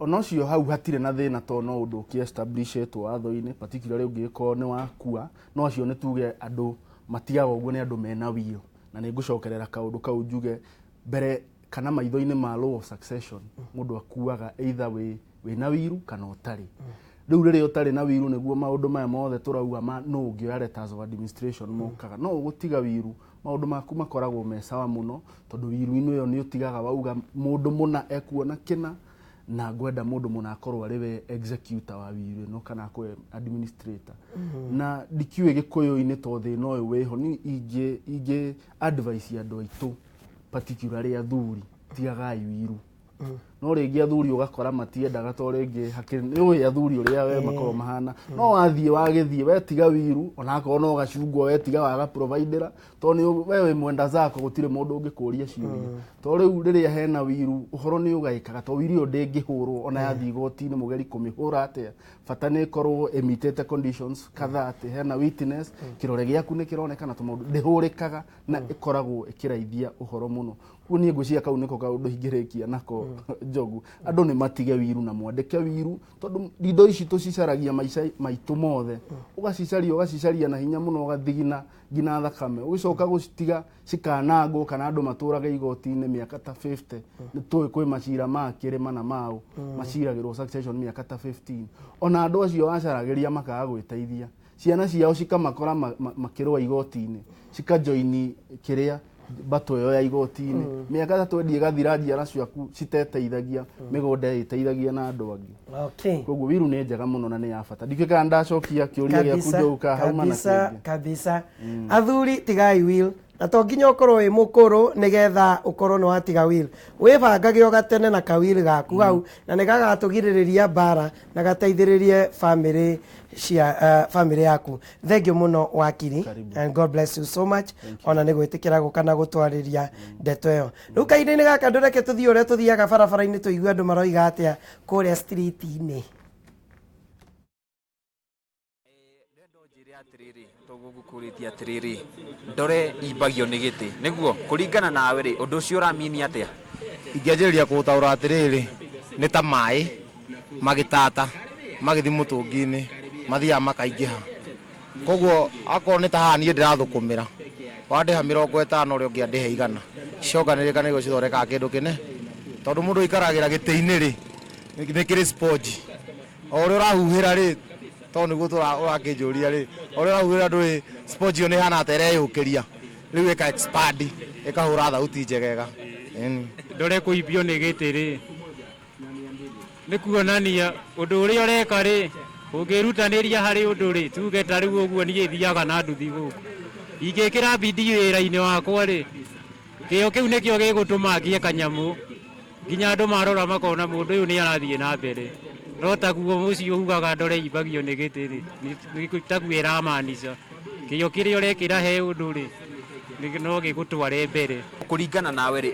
Ona ũcio hau hatirĩ na thĩna tondũ no ũndũ ũkĩ-establishĩtwo watho-inĩ, particularly ũngĩgĩkorwo nĩ wakua, no acio nĩ tuge andũ matigaga ũguo nĩ andũ mena will. Na nĩ ngũcokerera kaũndũ kau njuge mbere kana maitho-inĩ ma law of succession, mũndũ akuaga either wĩna wiru kana ũtarĩ. Rĩu rĩrĩa ũtarĩ na wiru nĩguo maũndũ maya mothe tũrauga ma nũ ũngĩoya letters of administration mokaga. No ũgũtiga wiru, maũndũ maku makoragwo me sawa mũno, tondũ wiru-inĩ ũyũ nĩ ũtigaga wauga mũndũ mũna ekuona kĩna, na ngwenda mũndũ mũna akorwo arĩ we executor wa wiru ĩno kana akorwo administrator. Na ndikiũĩ gĩkũyũ-inĩ to thĩna ũyũ wĩho, niĩ ingĩ advice andũ aitũ particularly athuri, tigagai wiru. No rĩngĩ athuri ũgakora matiendaga to rĩngĩ hakĩrĩ, nĩ ũĩ athuri ũrĩa we makoragwo mahana. No wathiĩ wagĩthiĩ, we tiga wiru, onakorwo no gacungwa we tiga waga providera, to nĩ we wĩ mwenda zako gũtirĩ mũndũ ũngĩkũria ciũria. To rĩu rĩrĩa hena wiru, ũhoro nĩ ũgaĩkaga, to wiru ĩyo ndĩngĩhũrwo ona yathiĩ igoti-inĩ mũgeri kũmĩhũra atĩa. Bata nĩ ĩkorwo ĩmitĩte conditions kadhaa atĩ hena witness, kĩrore gĩaku nĩ kĩronekana to maũndũ ndĩhũrĩkaga na ĩkoragwo ĩkĩraithia ũhoro mũno. Koguo niĩ ngwĩciria kau nĩko kaũndũ ingĩrĩkia nako Njogu. Andũ nĩ matige wiru na mwandĩke wiru, tondũ indo ici tũcicaragia maica maitũ mothe. Ũgacicaria, ũgacicaria na hinya mũno, ũgathigina nginya thakame. Ũgĩcoka gũcitiga cikanangwo kana andũ matũraga igoti-inĩ mĩaka ta 50. Nĩ tũĩ kwĩ macira ma kĩrĩma na mau, maciragĩrwo succession mĩaka ta 15. Ona andũ acio wacaragĩria makaga gwĩteithia. Ciana ciao cikamakora makĩrũa igoti-inĩ, cikajoini kĩrĩa battle ĩyo ya igoti-inĩ. Mĩaka ta 20 ĩgathira njiara ciaku citeteithagia, mĩgũnda ĩteithagia na andũ angĩ. Koguo wiru nĩ njega mũno na nĩ ya bata. Ndikĩũĩ kana ndacokia kĩũria gĩaku Njogu kana hauma na kĩngĩ. Kabisa. Athuri tigai will, na to nginya ũkorwo wĩ mũkũrũ nĩgetha ũkorwo nĩ watiga will. Wĩbangage o gatene na ka will gaku hau, na nĩ gagatũgirĩrĩria mbara na gateithĩrĩrie family cia family yaku. Thank you mũno wakiri, and God bless you so much. Ona nĩ gwĩtĩkĩra gũka na gũtwarĩria ndeto ĩyo. Rĩu kahinda-inĩ gaka ndũreke tũthiĩ ũrĩa tũthiaga barabara-inĩ tũigue andũ maroiga atĩa kũrĩa street-inĩ. Tũgũkũrĩtie atĩrĩrĩ, ndore imbagio nĩ gĩtĩ. Nĩguo, kũringana nawe rĩ, ũndũ ũcio ũramini atĩa? Ingĩanjĩrĩria kũũtaũra atĩrĩrĩ, nĩ ta maĩ magĩtata magĩthiĩ mũtũngi-inĩ, mathiaga makaingĩha. Koguo akorwo nĩ ta haha niĩ ndĩrathũkũmĩra, wandĩha 50 ũrĩa ũngĩ andĩhe 100, cionganĩrĩka nĩguo cithondekaga kĩndũ kĩnene. Tondũ mũndũ aikaragĩra gĩtĩ-inĩ rĩ, nĩ kĩrĩ sponge. O ũrĩa ũrahuhĩra rĩ, tondũ nĩguo ũrakĩnjũria rĩ, o ũrĩa ũrahuhĩra ndũĩ sponge ĩyo nĩ ĩhana ta ĩreyũkĩria, rĩu ĩka expand, ĩkahũra thauti njegega. Ndore kũimbio nĩ gĩtĩ rĩ, Nĩ kuonania ũndũ ũrĩa ũreka rĩ, ũngĩrutanĩria harĩ ũndũ rĩ, tuge ta rĩu ũguo niĩ thiaga na nduthi gũkũ. Ingĩkĩra bidii wĩra-inĩ wakwa rĩ, kĩo kĩu nĩkĩo gĩgũtũma ngĩe kanyamũ nginya andũ marora makona mũndũ ũyũ nĩ arathiĩ na mbere. No taguo mũciĩ ugaga ndore imbagio nĩ gĩtĩ rĩ, nĩ taguo ĩramaanica. Kĩo kĩrĩa ũrekĩra he ũndũ rĩ, no gĩgũtware mbere. Kũringana nawe rĩ,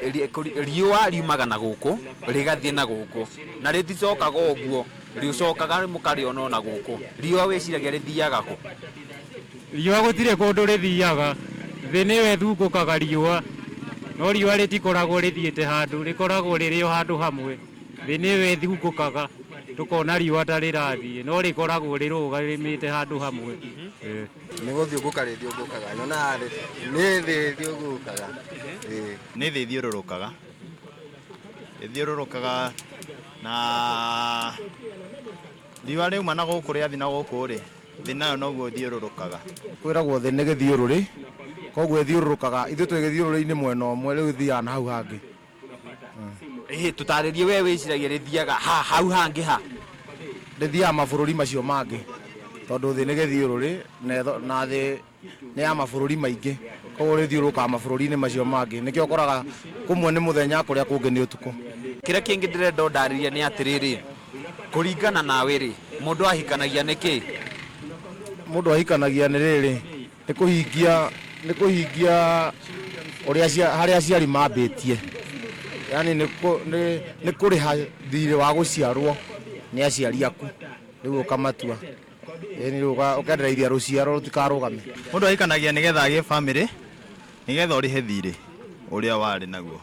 riũa riumaga na gũkũ rĩgathiĩ na gũkũ na rĩticokaga ũguo, rĩcokaga mũkarĩona o na gũkũ. Riũa wĩciragia rĩthiaga kũ? Riũa gũtirĩ kũndũ rĩthiaga, thĩ nĩyo ĩthungũkaga riũa, no riũa rĩtikoragwo rĩthiĩte handũ, rĩkoragwo rĩrĩ o handũ hamwe. Thĩ nĩyo ĩthungũkaga, tũkona riũa ta rĩrathiĩ, no rĩkoragwo rĩrũgamĩte handũ hamwe. Nĩ gũthiũngũka rĩthiũngũkaga, nyonaga nĩ thĩ ĩthiũngũkaga. Nĩ thĩ ĩthiũrũrũkaga, ĩthiũrũrũkaga na riũa rĩauma na gũkũ rĩathiĩ na gũkũ rĩ, thĩ nayo noguo ĩthiũrũrũkaga. Kwĩragwo thĩ nĩ gĩthiũrũrĩ, koguo ĩthiũrũrũkaga, ithuĩ twĩ gĩthiũrũrĩ-inĩ mwena ũmwe, rĩu ĩthiaga na hau hangĩ. Ĩhĩ, tũtarĩrie we wĩciragia rĩthiaga ha hau hangĩ ha? Rĩthiaga mabũrũri macio mangĩ, tondũ thĩ nĩ gĩthiũrũrĩ na thĩ nĩ ya mabũrũri maingĩ, koguo rĩthiũrũrũkaga mabũrũri-inĩ macio mangĩ, nĩkĩo ũkoraga kũmwe nĩ mũthenya kũrĩa kũngĩ nĩ ũtukũ. Kĩrĩa kĩngĩ ndĩrenda ũndarĩrie nĩ atĩrĩrĩ, kũringana nawe rĩ, mũndũ ahikanagia nĩkĩ? Mũndũ ahikanagia nĩ rĩrĩ, nĩ kũhingia, nĩ kũhingia ũrĩa harĩa aciari mambĩtie, yaani nĩ kũrĩha thirĩ wa gũciarwo nĩ aciari aku, rĩu ũkamatua. Ĩni rĩu ũkendereithia rũciaro rũtikarũgame. Mũndũ ahikanagia nĩgetha agĩe bamĩrĩ, nĩgetha ũrĩhe thirĩ ũrĩa warĩ naguo.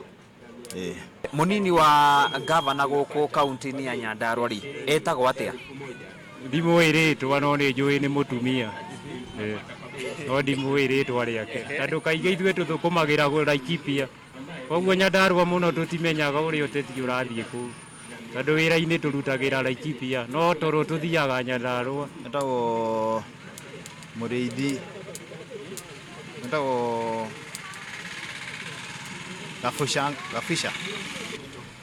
Mũnini wa gavana gũkũ kaunti-inĩ ya Nyandarua rĩ, etagwo atĩa? Ndimũĩ rĩtwa no nĩ njũĩ nĩ mũtumia. No ndimũĩ rĩtwa rĩake. Tondũ kaingĩ ithuĩ tũthũkũmagĩra Laikipia. Koguo Nyandarua mũno tũtimenyaga ũrĩa ũteti ũrathiĩ kũu. Tondũ wĩra-inĩ tũrutagĩra Laikipia, no toro tũthiaga Nyandarua. Etagwo Mũrĩithi, etagwo Gabusha, Gabusha.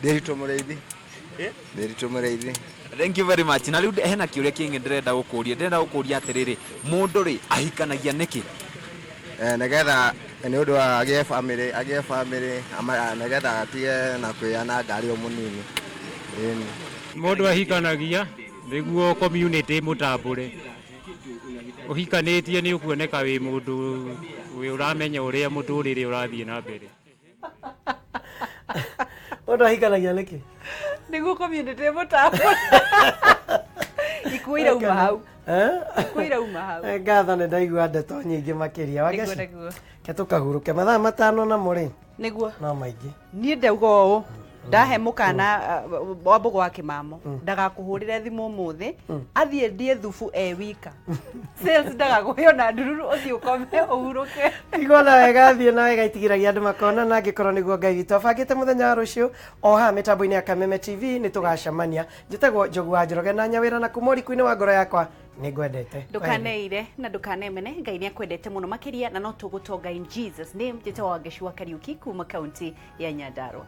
Ndĩritũ Mũrĩithi. Ndĩritũ Mũrĩithi. Thank you very much. Na rĩu hena kĩũria kĩngĩ ndĩrenda gũkũria. Ndĩrenda gũkũria atĩrĩrĩ, mũndũ rĩ ahikanagia nĩkĩ? Nĩgetha nĩ ũndũ wa agĩe bamĩrĩ, agĩe bamĩrĩ, nĩgetha atige na kwĩyananga arĩ o mũnini. Ĩni. Mũndũ ahikanagia nĩguo community ĩmũtambũre. Ũhikanĩtie nĩ ũkuoneka wĩ mũndũ ũramenya ũrĩa mũtũrĩre ũrathiĩ na mbere. Mũndũ ahikanagia nĩkĩ? Nĩguo community ĩmũtambũre. Ikuũ irauma hau. Ikuũ irauma hau. Ngatho nĩ ndaigua ndeto nyingĩ makĩria. Wangeci, Nĩguo. ke tũkahurũke mathaa 5 namo rĩ. Nĩguo. No maingĩ. Niĩ ndauga ũũ, ndahe mũkana wa Mbũgũ wa Kĩmamo, ndagakũhũrĩre thimũ ũmũthĩ, athiĩ ndie thubu e wika. Sales ndagakũhe ona ndururu, ũthiĩ ũkome ũhurũke. Igua na wega, thiĩ na wega, itigĩragia andũ makona, na angĩkorwo nĩguo Ngai witũ abangĩte mũthenya wa rũciũ, o haha mĩtambo-inĩ ya Kameme TV nĩ tũgacemania. Njĩtagwo Njogu wa Njoroge na Nyawĩra, na kuma ũriku-inĩ wa ngoro yakwa nĩ ngwendete. Ndũkaneire na ndũkanemene, Ngai nĩ akwendete mũno makĩria, na no tũgũtonga in Jesus name. Njĩtagwo Wangeci wa Kariuki kuma kaunti ya Nyandarua.